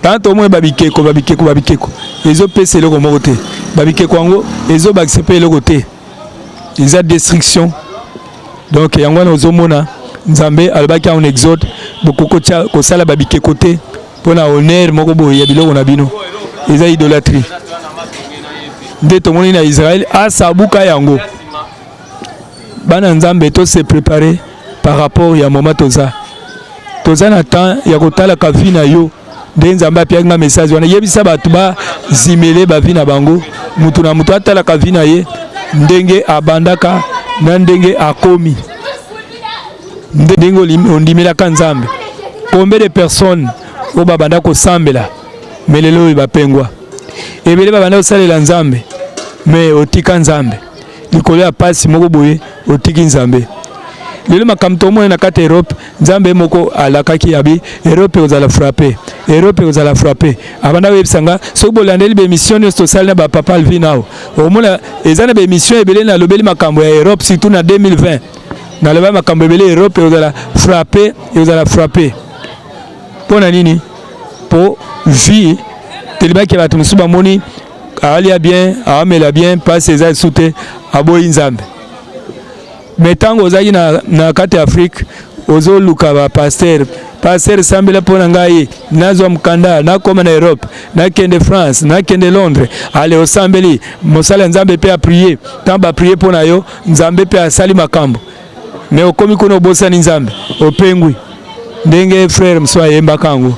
Tango tomoni babikeko, babikeko, babikeko ezopesa eloko moko te, babikeko yango ezobakisa mpe eloko te, eza destruction. Donc yango wana ozomona Nzambe alobaki en Exode, bokoki kosala babikeko te mpona honneur moko boye ya biloko na bino, eza idolâtrie. Nde tomoni na Israel asabuka yango. Bana Nzambe, to se préparer par rapport ya moment toza. Toza na temps ya kotalaka vie na yo. Nde Nzambe apiaki nga message wana, yebisa bato bazimele bavie na bango, mutu na mutu atalaka vie na ye, ndenge abandaka na ndenge akomi, ndenge ondimelaka Nzambe. Combien de personnes oyo babanda kosambela, me lelo oyo bapengwa? Ebele babanda kosalela Nzambe, me otika Nzambe likolo ya pasi moko boye, otiki Nzambe. Lelo makambo tomona na kati ya Europe, Nzambe moko alakaki abi Europe ekozala frappe, Europe ekozala frappe. Abanda koyebisa nga, soki bolandeli baémission nyonso tosali na bapapa Alvin awa, omona eza na baémission ebele nalobeli makambo ya Europe, surtout na 2020 naloba makambo ebele. Europe ekozala frappe, ekozala frappe. Mpo na nini? Mpo vie telebaki, bato mosusu bamoni alia bien, aamela bien, mpasi eza esu te, aboyi Nzambe. Me ntango ozalaki na kati ya Afrique, ozoluka bapasteur: "Pasteur, sambela mpo na ngai nazwa mokanda, nakóma na Europe, nakende France, nakende Londres." Ale, osambeli, mosala ya Nzambe mpe aprier. Ntango baprier mpo na yo, Nzambe mpe asali makambo. Me okomi kuna, obosani Nzambe, opengwi. Ndenge frère mosusu ayembaka yango,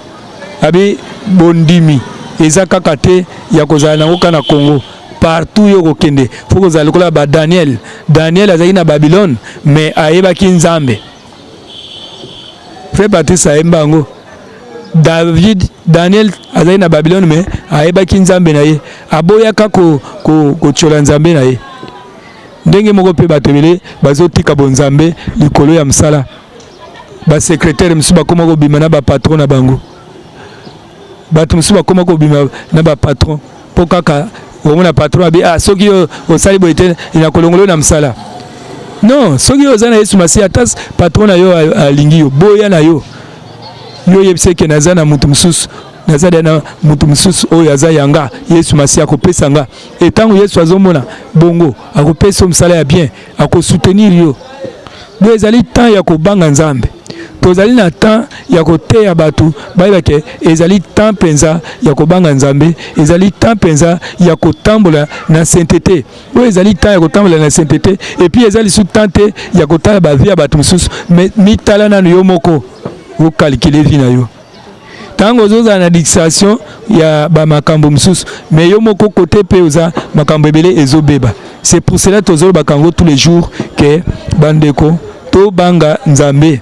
abi bondimi eza kaka te ya kozala nango kaka na Congo. Partout yo kokende, faut kozala lokola ba Daniel. Daniel azalaki na Babylone, mais ayebaki Nzambe. Frère Patrice ayemba yango. David, Daniel azalaki na Babylone, mais ayebaki Nzambe na ye, aboyaka kotiola ko, Nzambe na ye. Ndenge moko mpe bato ebele bazotika bonzambe likolo ya mosala. Basecrétaire mosusu bakóma kobima na bapatron na bango, bato mosusu bakóma kobima na bapatron mpo kaka omona patron abi: "Ah, soki yo osali boye te, nakolongola yo na mosala." Non, soki yo oza na Yesu Masiya, ata patron na yo alingi yo, boya na yo. Yo oyebisa eke naza na motu mosusu, naza na motu mosusu oyo aza yanga Yesu Masiya akopesa nga. E ntango Yesu azomona bongo, akopesa yo mosala ya bien, akosoutenir yo. Bo ezali temps ya kobanga Nzambe. Tozali na temps ya koteya bato bayeba ke ezali temps mpenza ya kobanga Nzambe, ezali temps mpenza ya kotambola na sainteté. Oyo ezali temps ya kotambola na sainteté. Et puis eza lisusu temps te ya kotala bavie ya bato mosusu, mais mitala nanu yo moko, ocalculer vie na yo. Ntango ozozala na distraction ya bamakambo mosusu, mais yo moko kote mpe oza makambo ebele ezobeba. C'est pour cela tozolobaka yango tous les jours ke bandeko, tobanga Nzambe,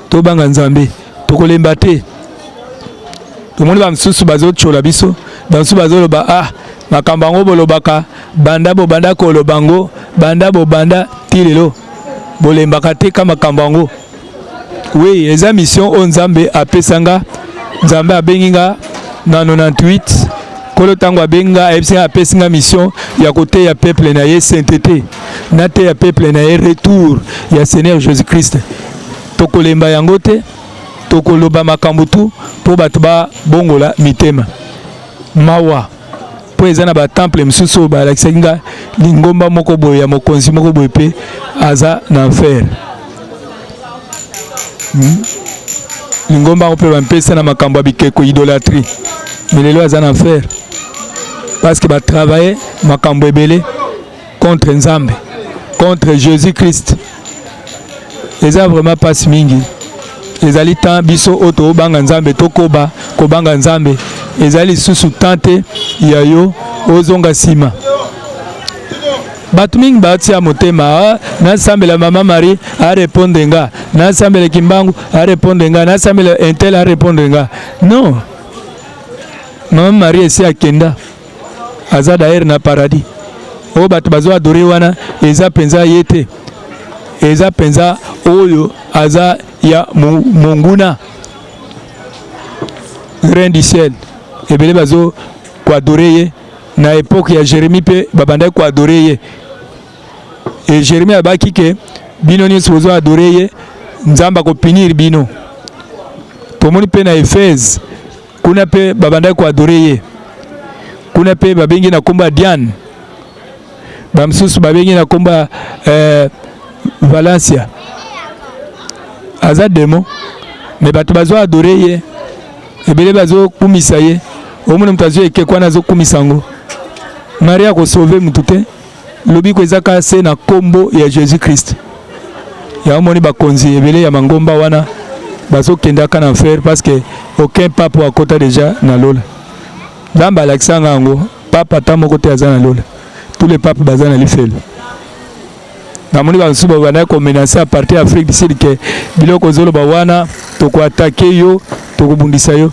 tobanga Nzambe, tokolemba te. Tomoni bamosusu bazotyola biso, bamosusu bazoloba: "Ah, makambo yango bolobaka, banda bobanda koloba yango, banda bobanda ti lelo, bolembaka te ka makambo yango." Oui, eza mission oyo Nzambe apesa nga. Nzambe abengi nga na 98. Nkolo ntango abengi nga, ayebisi nga, apesi nga mission ya koteya peuple na ye sainteté, nateya peuple na ye retour ya Seigneur Jésus Christ. Tokolemba yango te, tokoloba makambo tu mpo bato babongola mitema. Mawa mpo eza na batemple mosusu oyo balakisaki nga lingomba moko boye ya mokonzi moko boye mpe aza na enfer. Lingomba yango mpe bampesa na makambo ya bikeko, idolatrie. Mais lelo aza na enfer parce que batravaille makambo ebele contre Nzambe, contre Jésus Christ. Eza vraiment pasi mingi. Ezali temps biso oyo tobanga Nzambe tokoba kobanga Nzambe. Ezali lisusu temps te ya yo ozonga nsima. Bato mingi batia motema, ah, nasambela mama Marie arepondre nga, nasambela Kimbangu arepondre nga, nasambela intel arepondre nga. Non, mama Marie esi akenda, aza d'ailleurs na paradis. Oyo bato bazo adore wana eza mpenza ye te, eza mpenza oyo aza ya monguna reine du ciel. Ebele bazo koadore ye na epoque ya Jérémie mpe babandaki koadore ye. E Jérémie alobaki ke bino nyonso bozo adore ye, Nzambe akopunir bino. Tomoni mpe na Ephèse kuna mpe babandaki koadore ye, kuna mpe babengi na nkombo ya Diane, bamosusu babengi na nkombo ya Valencia. Aza demo, me bato bazo adore ye, ebele bazokumisa ye. Omona moto azwi ekeko wana azokumisa yango. Marie akosauve motu te, lobiko eza kaka se na nkombo ya Jésus Christ. Yango moni bakonzi ebele ya mangomba wana bazokendaka na enfer parce que aucun pape akota déjà na lola. Nzambe alakisanga yango, pape ata moko te aza na lola, tous les papes baza na lifelo. Namoni bamosusu babandaki komenace à partir ya Afrique du Sud ke biloko ozoloba wana tokoatake yo, tokobundisa yo.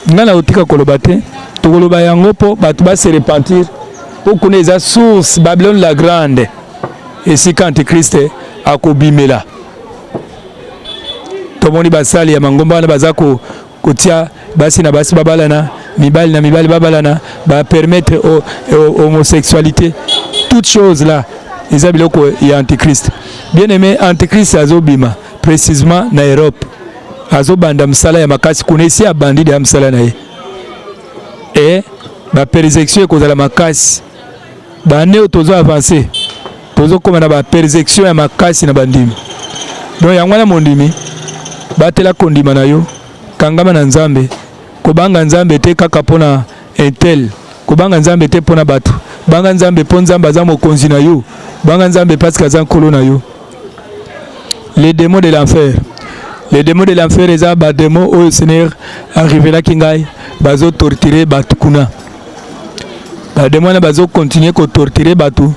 Ngai nakotika koloba te, tokoloba yango mpo bato ba se repentir, mpo kuna eza source Babylone la grande, esika antichrist akobimela. Tomoni basali ya mangomba wana baza kotia basi na basi babalana, mibali na mibali babalana, bapermettre homosexualité, toute chose là eza biloko ya antichrist. Bien aimé, antichrist azobima précisément na Europe, azobanda mosala ya makasi kuna, esi abandi deya mosala na ye. E bapersécution ekozala makasi. Bane oyo tozo avance, tozokóma na bapersécution ya makasi na bandimi. Donc yango wana, mondimi, batela kondima na yo, kangama na Nzambe. Kobanga Nzambe te kaka mpona intel, kobanga Nzambe te mpona bato, banga Nzambe mpo Nzambe aza mokonzi na yo, banga Nzambe parce que aza nkolo na yo. Les démons de l'enfer, les démons de l'enfer eza badémon oyo Seigneur arevelaki ngai, bazotorture bato kuna. Badémon wana bazokontinue kotorture bato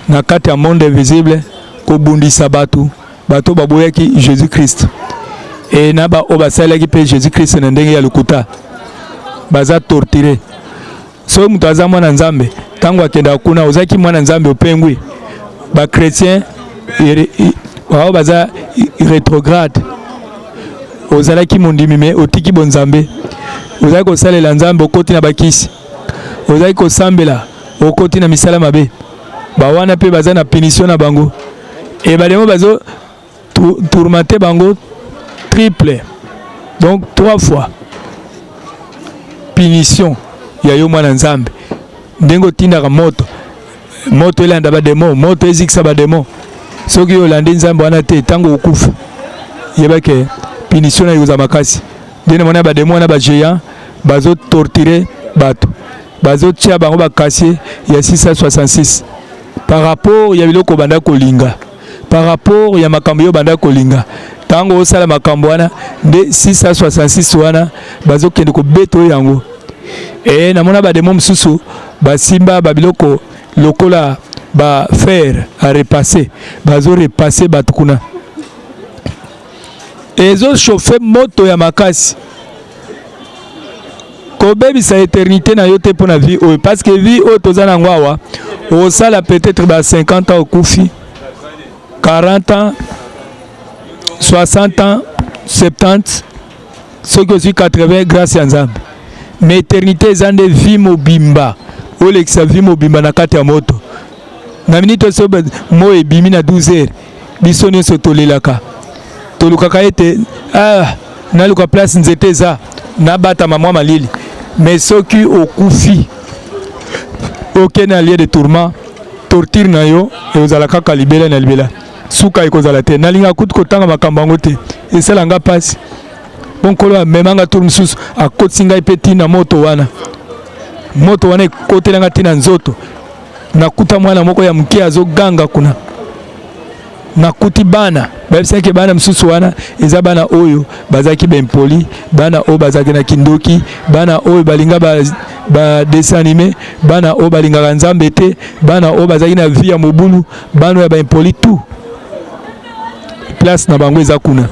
na kati ya monde invisible, kobundisa bato, bato baboyaki Jésus Christ e na baoyo basalelaki mpe Jésus Christ na ndenge ya lokuta, baza torture. Soki moto aza mwana Nzambe, ntango akendaka kuna, ozalaki mwana Nzambe, opengwi. Bachrétien oyo baza rétrograde, ozalaki mondimi me otiki bonzambe, ozalaki kosalela Nzambe, okoti na bakisi, ozalaki kosambela, okoti na misala mabe, bawana mpe baza na punition na bango. E badémon bazo tourmenter bango triple, donc trois fois punition ya yo mwana Nzambe. Ndenge otindaka moto, moto elanda badémon, moto ezikisa badémon. Soki olandi Nzambe wana te, ntango okufa, yebake punition na ekozala makasi. Nde namoni badémon wana, bagéant, bazotorture bato, bazotia bango bacasier ya 666 par rapport ya biloko banda kolinga, par rapport ya makambo yo banda kolinga. Ntango osala makambo wana nde 666 wana bazokende kobeta oyo yango. E namona badémon mosusu basimba babiloko lokola bafer à repasser, bazorepasser bato kuna, ezochauffe moto ya makasi. Kobebisa éternité na yo te mpo na vie oyo, parce que vie oyo toza nango awa, osala peut-être ba 50 ans, okufi, 40 ans, 60 ans, 70, soki ozwi 80, grâce ya Nzambe. Mais éternité eza nde vie mobimba, olekisa vie mobimba na kati ya moto. Na minute oso mo ebimi na 12 heures, biso nyonso tolelaka, tolukaka ete ah, naluka place nzete eza, nabatama mwa malili. Mais soki okufi, okende na lieu de tourment, torture na yo ekozala kaka libela na libela, suka ekozala te. Nalingaka kutu kotanga makambo yango te, esalanga mpasi. Mpo Nkolo amema nga tour mosusu, akotisi ngai mpe ti na moto wana. Moto wana ekotela nga ti na nzoto. Nakuta mwana moko ya moke azoganga kuna. Nakuti bana bayebisaki bana mosusu wana eza bana oyo bazalaki baimpoli, bana oyo bazalaki na kindoki, bana oyo balinga ba, ba dessin anime, bana oyo balingaka Nzambe te, bana oyo bazalaki na vie ya mobulu, bana ya baimpoli, tout place na bango eza kuna.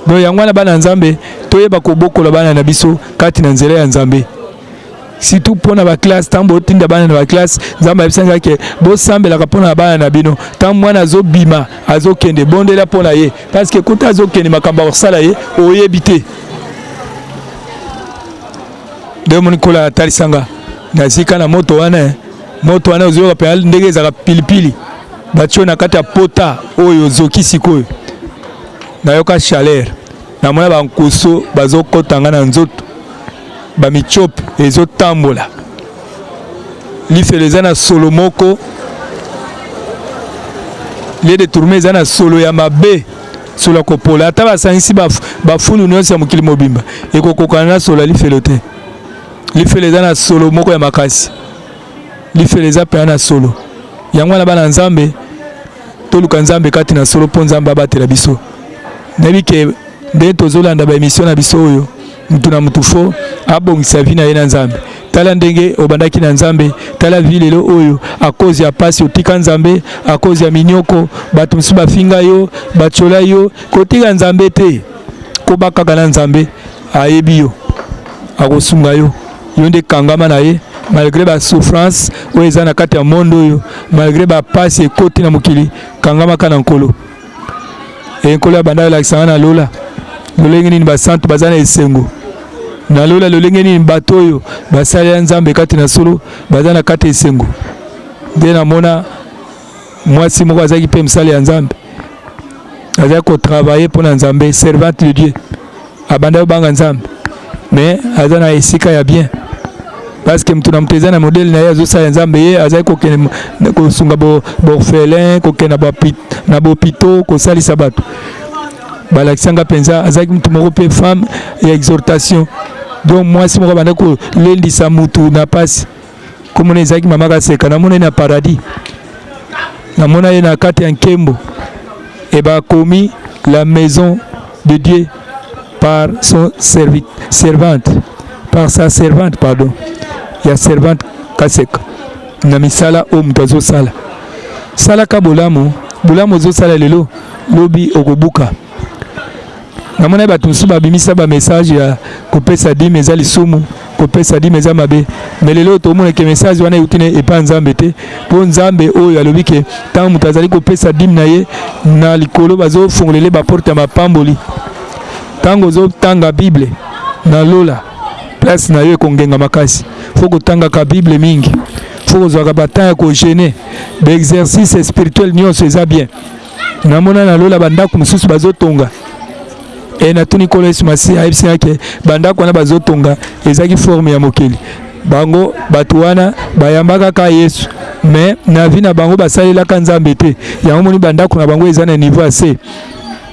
Donc yango wana, bana Nzambe, toyeba kobokola bana na biso kati na nzela ya Nzambe, surtout mpo na baclasse. Ntango botinda bana na baclasse, Nzambe ayebisaki ke bosambelaka mpo na bana na bino. Ntango mwana azobima, azokende, bondela mpo na ye, parce que kuta azokende, makambo akosala ye oyebi te. Nde omoni Nkolo atalisanga nazika na moto wana. Moto wana ozoyoka mpenza ndenge ezalaka pilipili batio na kati ya pota oyo ozoki. Sikoyo nayoka chaleur, namona bankusu bazokɔta nga na nzoto, bamicrobe ezotambola. Lifelo eza na solo moko, lieu de tourment eza na solo ya mabe, solo ya kopola. Ata basangisi bafulu nyonso ya mokili mobimba, ekokokana na solo ya lifelo te. Lifelo eza na solo moko ya makasi, lifelo eza mpenza na solo. Yango wana, bana Nzambe, toluka Nzambe kati na solo mpo Nzambe abatela biso. Nayebi ke ndenge tozolanda baémission na biso oyo, mutu na mutu faut abongisa vie na ye na Nzambe. Tala ndenge obandaki na Nzambe, tala vie lelo oyo. À cause ya pasi otika Nzambe, à cause ya minyoko, bato mosusu bafinga yo, batiola yo. Kotika Nzambe te, koba kaka na Nzambe. Ayebi yo, akosunga yo. Yo nde kangama na ye malgré basouffrance oyo eza na kati ya monde oyo, malgré bapasi ekoti na mokili, kangamaka na Nkolo. E Nkolo abanda alakisanga na lola lolenge nini basantu baza na esengo na lola, lolenge nini bato oyo basalela Nzambe kati na solo baza na kati ya esengo. Nde namona mwasi moko azalaki mpe mosali ya Nzambe, azalaki kotravailler mpo na Nzambe, servante de Dieu, abanda kobanga Nzambe, mais aza na esika ya bien, parce que moto na moto eza na modèle na ye azosala Nzambe. Ye azali kokende kosunga baorphelin, kokende na bahôpitaux, kosalisa bato. Balakisanga mpenza azalaki motu moko mpe femme ya exhortation, donc mwasi moko abanda kolendisa mutu na pasi. Komona ezalaki mama Kaseka. Namona ye na paradis, namona ye na kati ya nkembo. E bakomi la maison de Dieu par son servante, par sa servante, pardon, ya servante Kaseka. Na misala oyo moto azosala, salaka bolamu. Bolamu ozosala lelo, lobi okobuka. Namoni bato mosusu babimisa bamessage ya kopesa dîme eza lisumu, kopesa dîme eza mabe. Mais lelo tomona ke message wana euti na epai Nzambe te, mpo Nzambe oyo alobi ke ntango moto azali kopesa dîme na ye, na likolo bazofungolele baporte ya mapamboli. Ntango ozotanga Bible, na lola place na yo ekongenga makasi. Faut kotangaka Bible mingi, faut kozwaka batemps ya kojeûner, baexercice spirituel nyonso eza bien. Namona na lola bandako mosusu bazotonga. E natuni Nkolo Yesu Masiya, ayebisi nga ke bandako wana bazotonga ezalaki forme ya mokili. Bango bato wana bayambaka kaka Yesu, mais na vie na bango basalelaka Nzambe te. Yango moni bandako na bango eza na niveau ya se.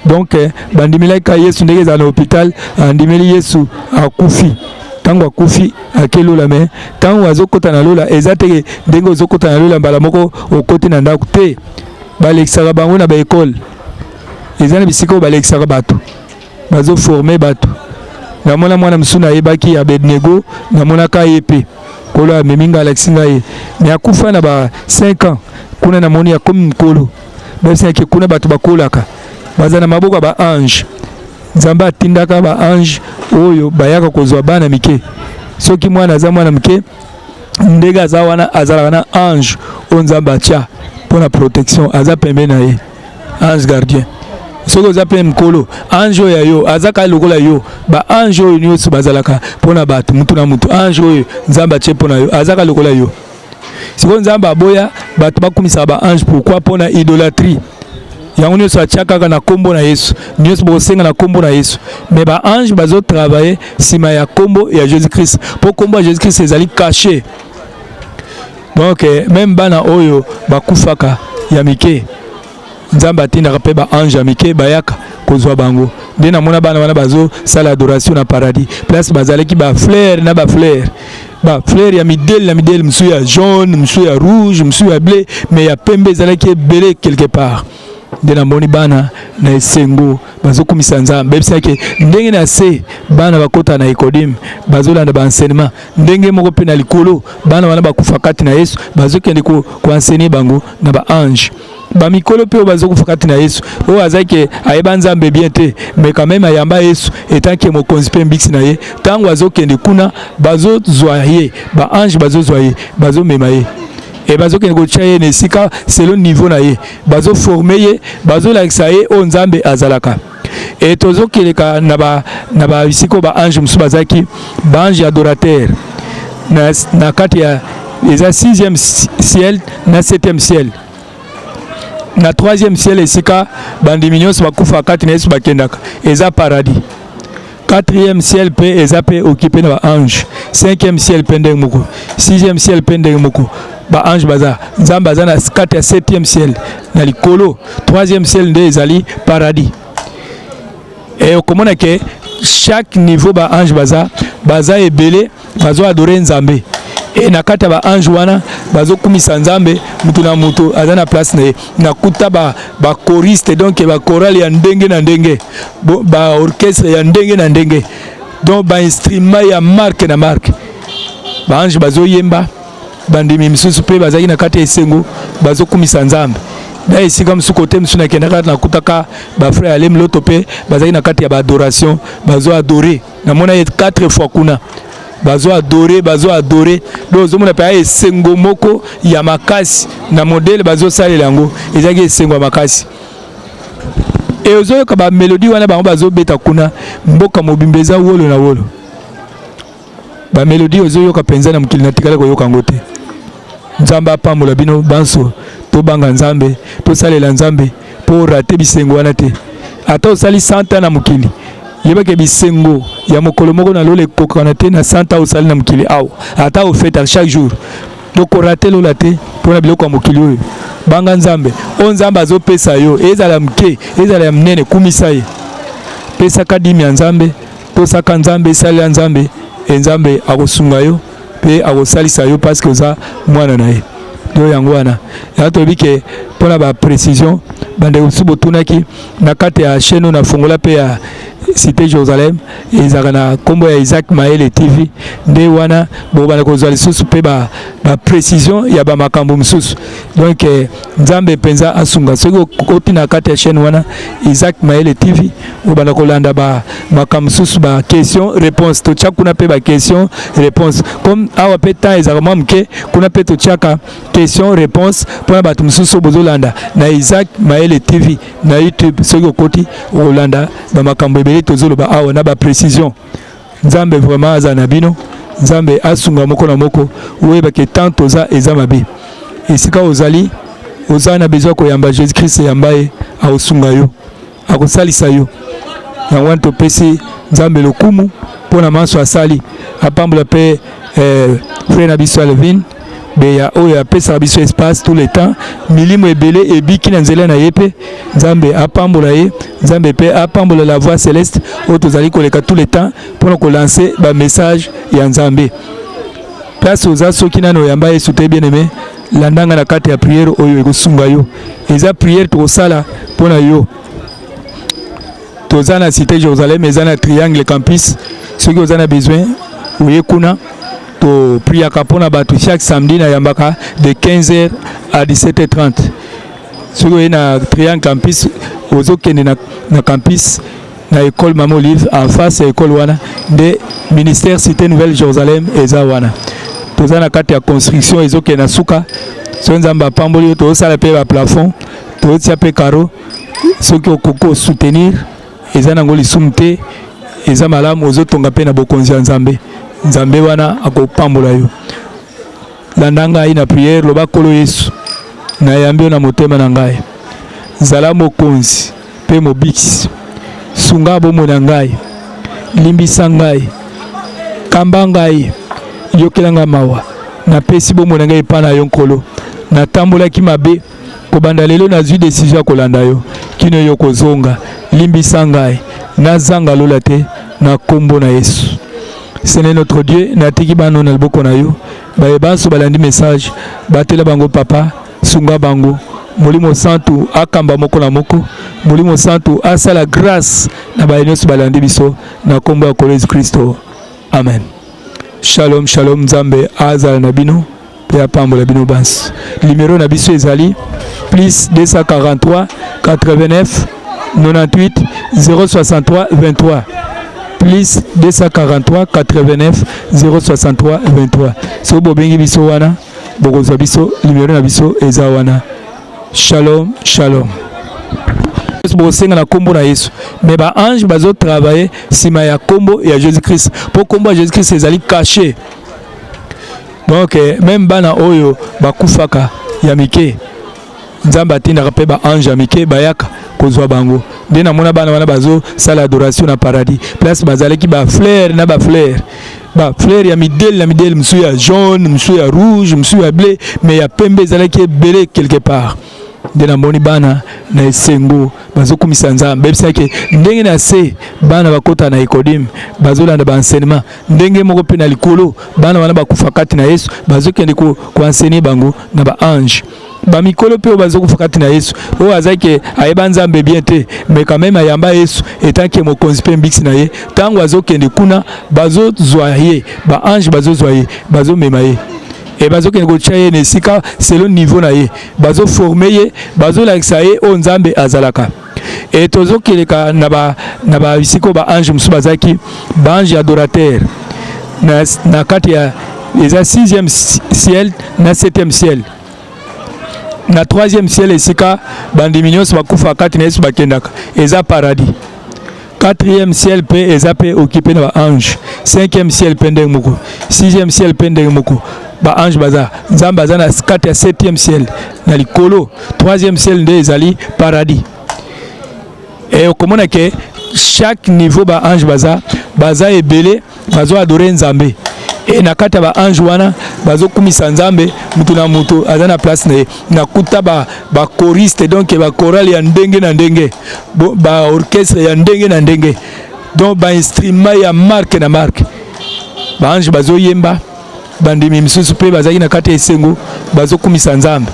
Donc bandimelaki kaka Yesu ndenge ezala na hôpital, andimeli Yesu, akufi. Ntango akufi, ake lola. Mais ntango azokɔta na lola, eza te ndenge ozokɔta na lola mbala moko okɔti na ndako te. Balekisaka bango na baécole, eza na bisika oyo balekisaka bato, bazoformer bato. Namona mwana mosusu nayebaki, Abednego, namonaka ye mpe. Nkolo amemi ngai, alakisi ngai ye, mais akufa na ba 5 ans. Kuna namoni akomi mokolo. Bayebisaki kuna bato bakolaka, baza na maboko ya baange. Nzambe atindaka baange oyo bayaka kozwa bana mike. Soki mwana aza mwana moke, ndenge aza wana, azalaka na ange oyo Nzambe atia mpo na protection, aza pembeni na ye, ange gardien. Soki oza mpe mokolo, ange oyo ya yo aza kaka lokola yo. Baange oyo nyonso bazalaka mpo na bato. Mutu na mutu, ange oyo Nzambe atie mpo na yo aza kaka lokola yo. Sikoyo Nzambe aboya bato bakumisaka baange. Pourquoi? Mpo na idolâtrie. Yango nyonso atia kaka na nkombo na Yesu. Nyonso bokosenga na nkombo na Yesu. Mais baange bazotravailler nsima ya nkombo ya Jésus Christ, mpo nkombo ya Jésus Christ ezali caché. Donc même bana oyo bakufaka ya mike, Nzambe atindaka mpe baange ya mike bayaka. kozwa bango. Nde namona bana wana bazosala adoration na paradis, place bazalaki ba fleur na ba fleur, ba fleur ya midele na midele, mosusu ya jaune, mosusu ya rouge, mosusu ya bleu, mais ya pembe ezalaki ebele quelque part. Nde namoni bana na esengo bazokumisa Nzambe. Bayebisaki ndenge na se bana bakota na Ecodim, bazolanda ba enseignement, ndenge moko mpe na likolo bana wana bakufa kati na Yesu bazokende koenseigner bango na ba ange. Bamikolo mpe oyo bazokufa kati na Yesu, oyo azalaki ayeba Nzambe bien te, mais quand même ayamba Yesu etanke mokonzi mpe mbiksi na ye, ntango azokende kuna bazozwa ye, ba ange bazozwa ye, bazomema ye e bazokende kotia ye na esika selon niveau na ye, bazoformer ye, bazolakisa ye oyo Nzambe azalaka. E tozokeleka na ba bisika oyo baange mosusu bazalaki, baange adorateur na kati ya eza 6e ciel na 7e ciel. Na 3e ciel, esika bandimi nyonso bakufa kati na Yesu bakendaka, eza paradis. 4e ciel mpe eza mpe occupé na baange. 5e ciel mpe ndenge moko, 6e ciel mpe ndenge moko, baange baza. Nzambe aza na kati ya 7e ciel na likolo. 3e ciel nde ezali paradis. E okomona ke chaque niveau baange baza ebele, bazo adorer Nzambe. E na kati ya baange wana bazokumisa Nzambe, mutu na mutu aza na place na ye. Nakuta bachoristes ba, donc bachorale ya ndenge na ndenge, baorchestre ya ndenge na ndenge, donc bainstrument ya marque na marque. Baange bazoyemba, bandimi misusu mpe bazalaki na kati ya esengo, bazokumisa Nzambe. Na esika mosusu, kote mosusu nakendaka, nakutaka bafrère Alem Loto mpe bazalaki na kati ya baadoration, bazo adorer. Namona ye 4 fois kuna, bazo adorer, bazo adorer. Donc ozomona mpe esengo moko ya makasi na modèle bazosalela yango, ezalaki esengo ya makasi. E ozoyoka bamélodie wana bango bazobeta kuna, mboka mobimba eza wolo na wolo. Bamélodie ozoyoka mpenza na mokili natikali koyoka yango te. Nzambe apambola bino banso. Tobanga Nzambe, tosalela Nzambe mpo rater bisengo wana te. Ata osali 100 ans na mokili, yebake bisengo ya mokolo moko na lola ekokana te na 100 ans osali na mokili awa, ata ofetaka chaque jour. Tokorater lola te mpona biloko ya mokili oyo. Banga Nzambe. Oyo Nzambe azopesa yo, ezala moke, ezala ya monene, kumisa ye, pesaka dîme ya Nzambe, tosaka Nzambe, esalela Nzambe, e Nzambe akosunga yo mpe akosalisa yo parce que oza mwana na ye. Do yango wana ya toyebi ke mpona baprécision, bandeko mosusu botunaki na kati ya chaîne oyo nafongola mpe ya Cité Jérusalem, ezalaka na nkombo ya Isaac Maele TV. Nde wana bokobanda kozwa lisusu mpe baprécision ya bamakambo mosusu. Donc Nzambe mpenza asunga. Soki okoti na kati ya chaîne wana Isaac Maele TV, obanda kolanda makambo mosusu, baquestion réponse totia kuna mpe baquestion réponse. Comme awa mpe temps ezalaka mwa moke, kuna mpe totiaka question réponse mpona bato mosusu oyo bozolanda na Isaac Maele TV na YouTube. Soki okoti, okolanda bamakambo ebele tozoloba awa na baprécision. Nzambe vraiment aza na bino. Nzambe asunga moko na moko. Oyebake tant toza eza mabe. Esika ozali, oza na besoin koyamba Jésus Christ, yamba ye, akosunga yo, akosalisa yo. Yango wana topesi Nzambe lokumu mpona manso asali. Apambola mpe frère na biso Alvin Beya oyo apesaka biso espace tout le temps. Milimo ebele ebiki na nzela na ye mpe Nzambe apambola ye. Nzambe mpe apambola La Voix Céleste oyo tozali koleka tout le temps mpona kolancer bamessage ya Nzambe. Place oza, soki nano oyamba Yesu te, bien aimé, landanga na kati ya prière oyo ekosunga yo. Eza prière tokosala mpona yo. Toza na Cité Jérusalem, eza na Triangle Campus. Soki oza na besoin, oye kuna. Topriaka mpona bato chaque samedi, nayambaka de 15h à 17h30. Soki oye na Triangle Campus, ozokende na campus, na école Mama Olive, en face ya école wana nde ministère Cité Nouvelle Jérusalem eza wana. Toza na kati ya construction, ezokende na suka. Soki Nzambe apamboli yo, tozosala mpe baplafond, tozotia mpe carreaux. Soki okoki osoutenir, eza nango lisumu te, eza malamu. Ozotonga mpe na bokonzi ya Nzambe. Nzambe wana akopambola yo. Landa ngai na prière. Loba: Nkolo Yesu, nayambi yo na motema na ngai, zala mokonzi mpe mobikisi. Sunga bomoi na ngai, limbisa ngai, kamba ngai, yokela ngai mawa. Napesi bomoi na ngai epai na yo, Nkolo. Natambolaki mabe, kobanda lelo nazwi décision ya kolanda yo kino yo kozonga. Limbisa ngai nazanga lola te na kombo na Yesu. Seigneur notre Dieu, natiki bana na liboko na yo. Baye banso balandi message, batela bango papa, sunga bango. Molimo Santu akamba moko na moko. Molimo Santu asala grâce na baye nyonso balandi biso na kombo ya Nkolo Yesu Kristo. Amen. Shalom, shalom, Nzambe azala na bino mpe apambola bino banso. Numero na biso ezali plus 243 89 98 063 23 plus 243 89 063 23. Soki bobengi biso wana bokozwa biso, numero na biso eza wana. Shalom, shalom. Bosenga na kombo na Yesu, mais ba ange bazo travailler sima ya kombo ya Jésus Christ, po kombo ya Jésus Christ ezali caché. Donc même bana oyo bakufaka ya mike, Nzambe atindaka mpe ba ange ya mike bayaka kozwa bango. Nde namona bana wana bazosala adoration na paradis, place bazalaki ba fleur na ba fleur, ba fleur ya midele na midele, mosusu ya jaune, mosusu ya rouge, mosusu ya bleu, mais ya pembe ezalaki ebele quelque part. Nde namoni bana na esengo bazokumisa Nzambe. Bayebisaki ndenge na se bana bakota na Ecodim, bazolanda ba enseignement ndenge moko, mpe na likolo bana wana bakufa kati na Yesu bazokende koenseigner bango na ba ange. Bamikolo mpe oyo bazokufa kati na Yesu, oyo azalaki ayeba Nzambe bien te, mais quand même ayamba Yesu etanke mokonzi mpe mbiksi na ye, ntango azokende kuna bazozwa ye, ba ange bazozwa ye, bazomema ye e bazokende kotia ye na esika selon niveau na ye, bazoformer ye, bazolakisa ye oyo Nzambe azalaka. E tozokeleka na ba bisika oyo baange mosusu bazalaki, baange adorateur na kati ya eza 6e ciel na 7e ciel. Na 3e ciel, esika bandimi nyonso bakufa kati na Yesu bakendaka, eza paradis. 4e ciel mpe eza mpe occupé na baange. 5e ciel mpe ndenge moko, 6e ciel mpe ndenge moko, baange baza. Nzambe aza na kati ya 7e ciel na likolo. 3e ciel nde ezali paradis. E okomona ke chaque niveau baange baza ebele, bazoadorer Nzambe. E na kati ya baange wana bazokumisa Nzambe, mutu na mutu aza na place na ye. Nakuta bachoriste ba donc bachorale ya ndenge na ndenge, baorchestre ya ndenge na ndenge, donc bainstrument ya marque na marque. Baange bazoyemba, bandimi misusu mpe bazalaki na kati ya esengo, bazokumisa Nzambe.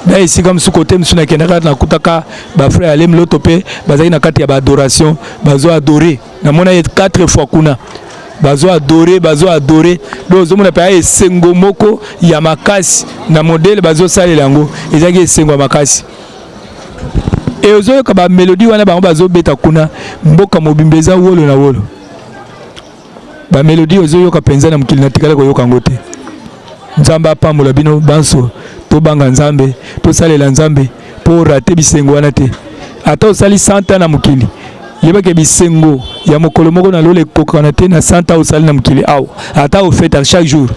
Na esika mosusu, kote mosusu nakendaka, nakutaka bafrère Alem Loto mpe bazalaki na kati ya baadoration, bazoadorer. Namona ye quatre fois kuna, bazoadorer, bazoadorer. Donc ozomona mpe aya esengo moko ya makasi na modèle bazosalela yango, ezalaki esengo ya makasi. E ozoyoka bamélodie wana bango bazobeta kuna, mboka mobimba eza wolo na wolo. Bamélodie ozoyoka mpenza na mokili natikala koyoka yango te. Nzambe apambola bino banso. Tobanga Nzambe, tosalela Nzambe mpo rater bisengo wana te. Ata osali 100 ans na mokili, yebake bisengo ya mokolo moko na lola ekokana te na 100 ans osali na mokili awa, ata ofetaka chaque jour.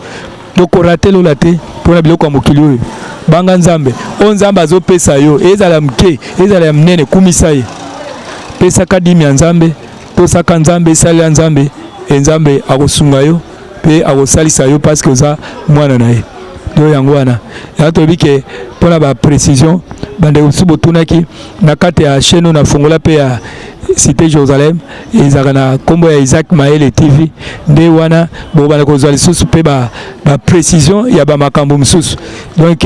Tokorater lola te mpona biloko ya mokili oyo. Banga Nzambe. Oyo Nzambe azopesa yo, ezala moke, ezala ya monene, kumisa ye, pesaka dîme ya Nzambe, tosaka Nzambe, esalela Nzambe, e Nzambe akosunga yo mpe akosalisa yo parce que oza mwana na ye. To yango wana ya toyebi ke mpona baprécision, bandeko mosusu botunaki na kati ya chaîne oyo nafongola mpe ya Cité Jérusalem, ezalaka na nkombo ya Isaac Maele TV. Nde wana bokobanda kozwa lisusu mpe baprécision ba ya bamakambo mosusu. Donc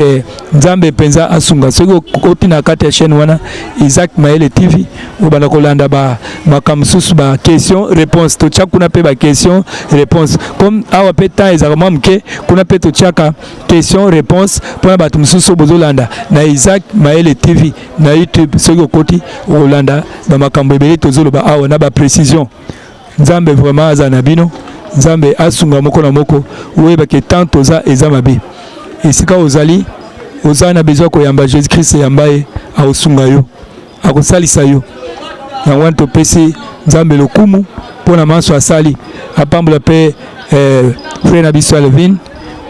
Nzambe mpenza asunga. Soki okoti na kati ya chaîne wana Isaac Maele TV, obanda kolanda bamakambo mosusu, baquestion réponse totia kuna mpe baquestion réponse. Comme awa mpe temps ezalaka mwa moke, kuna mpe totiaka question réponse mpona bato mosusu oyo bozolanda na Isaac Maele TV na YouTube. Soki okoti, okolanda bamakambo ebele tozoloba awa na baprécision. Nzambe vraiment aza na bino. Nzambe asunga moko na moko. Oyebake tant toza eza mabe. Esika ozali, oza na besoin koyamba Jésus Christ, yamba ye, akosunga yo, akosalisa yo. Yango wana topesi Nzambe lokumu mpona manso asali. Apambola mpe frère na biso Alvin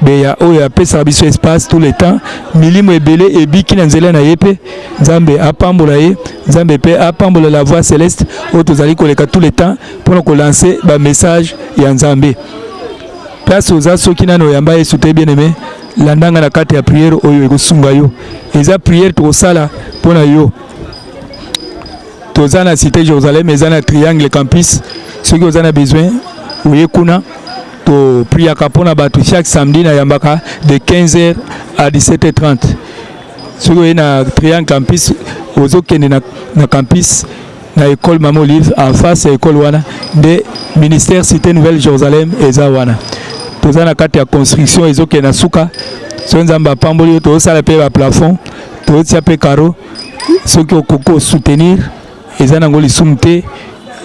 Beya oyo apesaka biso espace tout le temps. Milimo ebele ebiki na nzela na ye mpe Nzambe apambola ye. Nzambe mpe apambola La Voix Céleste oyo tozali koleka tout le temps mpona kolancer bamessage ya Nzambe. Place oza, soki nano oyamba Yesu te, bien aimé, landanga na kati ya prière oyo ekosunga yo. Eza prière tokosala mpona yo. Toza na Cité Jérusalem, eza na Triangle Campus. Soki oza na besoin, oye kuna. Topriaka mpo na bato chaque samedi, nayambaka de 15h à 17h30. Soki oye na Triangle Campus, ozokende na campus, na école Mama Olive, en face ya école wana nde ministère Cité Nouvelle Jérusalem eza wana. Toza na kati ya construction, ezokende na suka. Soki Nzambe apamboli yo, tozosala mpe baplafond, tozotia mpe carreaux. Soki okoki osoutenir, eza nango lisumu te,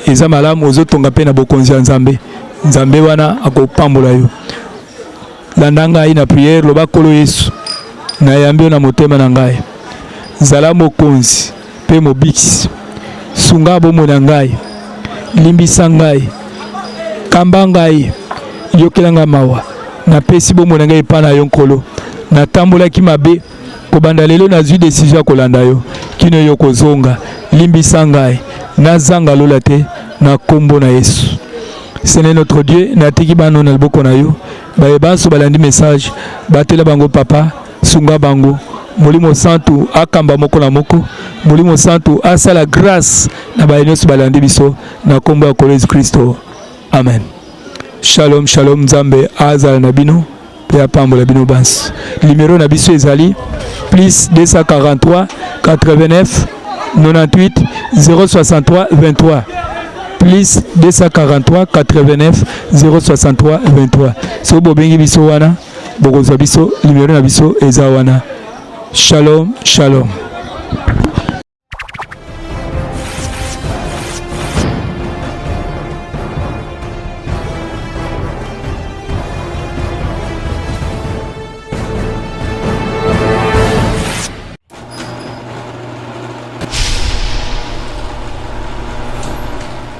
eza malamu. Ozotonga mpe na bokonzi ya Nzambe. Nzambe wana akopambola yo. Landa ngai na prière. Loba: Nkolo Yesu, nayambi yo na motema na ngai, zala mokonzi mpe mobikisi. Sunga bomoi na ngai, limbisa ngai, kamba ngai, yokela ngai mawa. Napesi bomoi na ngai epai na yo, Nkolo. Natambolaki mabe, kobanda lelo nazwi décision ya kolanda yo kino yo kozonga. Limbisa ngai, nazanga lola te, na nkombo na Yesu. Seigneur notre Dieu, natiki bano na liboko na yo. Baye banso balandi message, batela bango, Papa, sunga bango. Molimo Santu akamba moko na moko. Molimo Santu asala grâce na baye nyonso balandi biso, na nkombo ya Nkolo Yesu Kristo, amen. Shalom, shalom. Nzambe azala na bino mpe apambola bino banso. Numero na biso ezali plus 243 89 98 063 23, plus 243 89 063 23. Soki bobengi biso wana, bokozwa biso. Numero na biso eza wana. Shalom, shalom.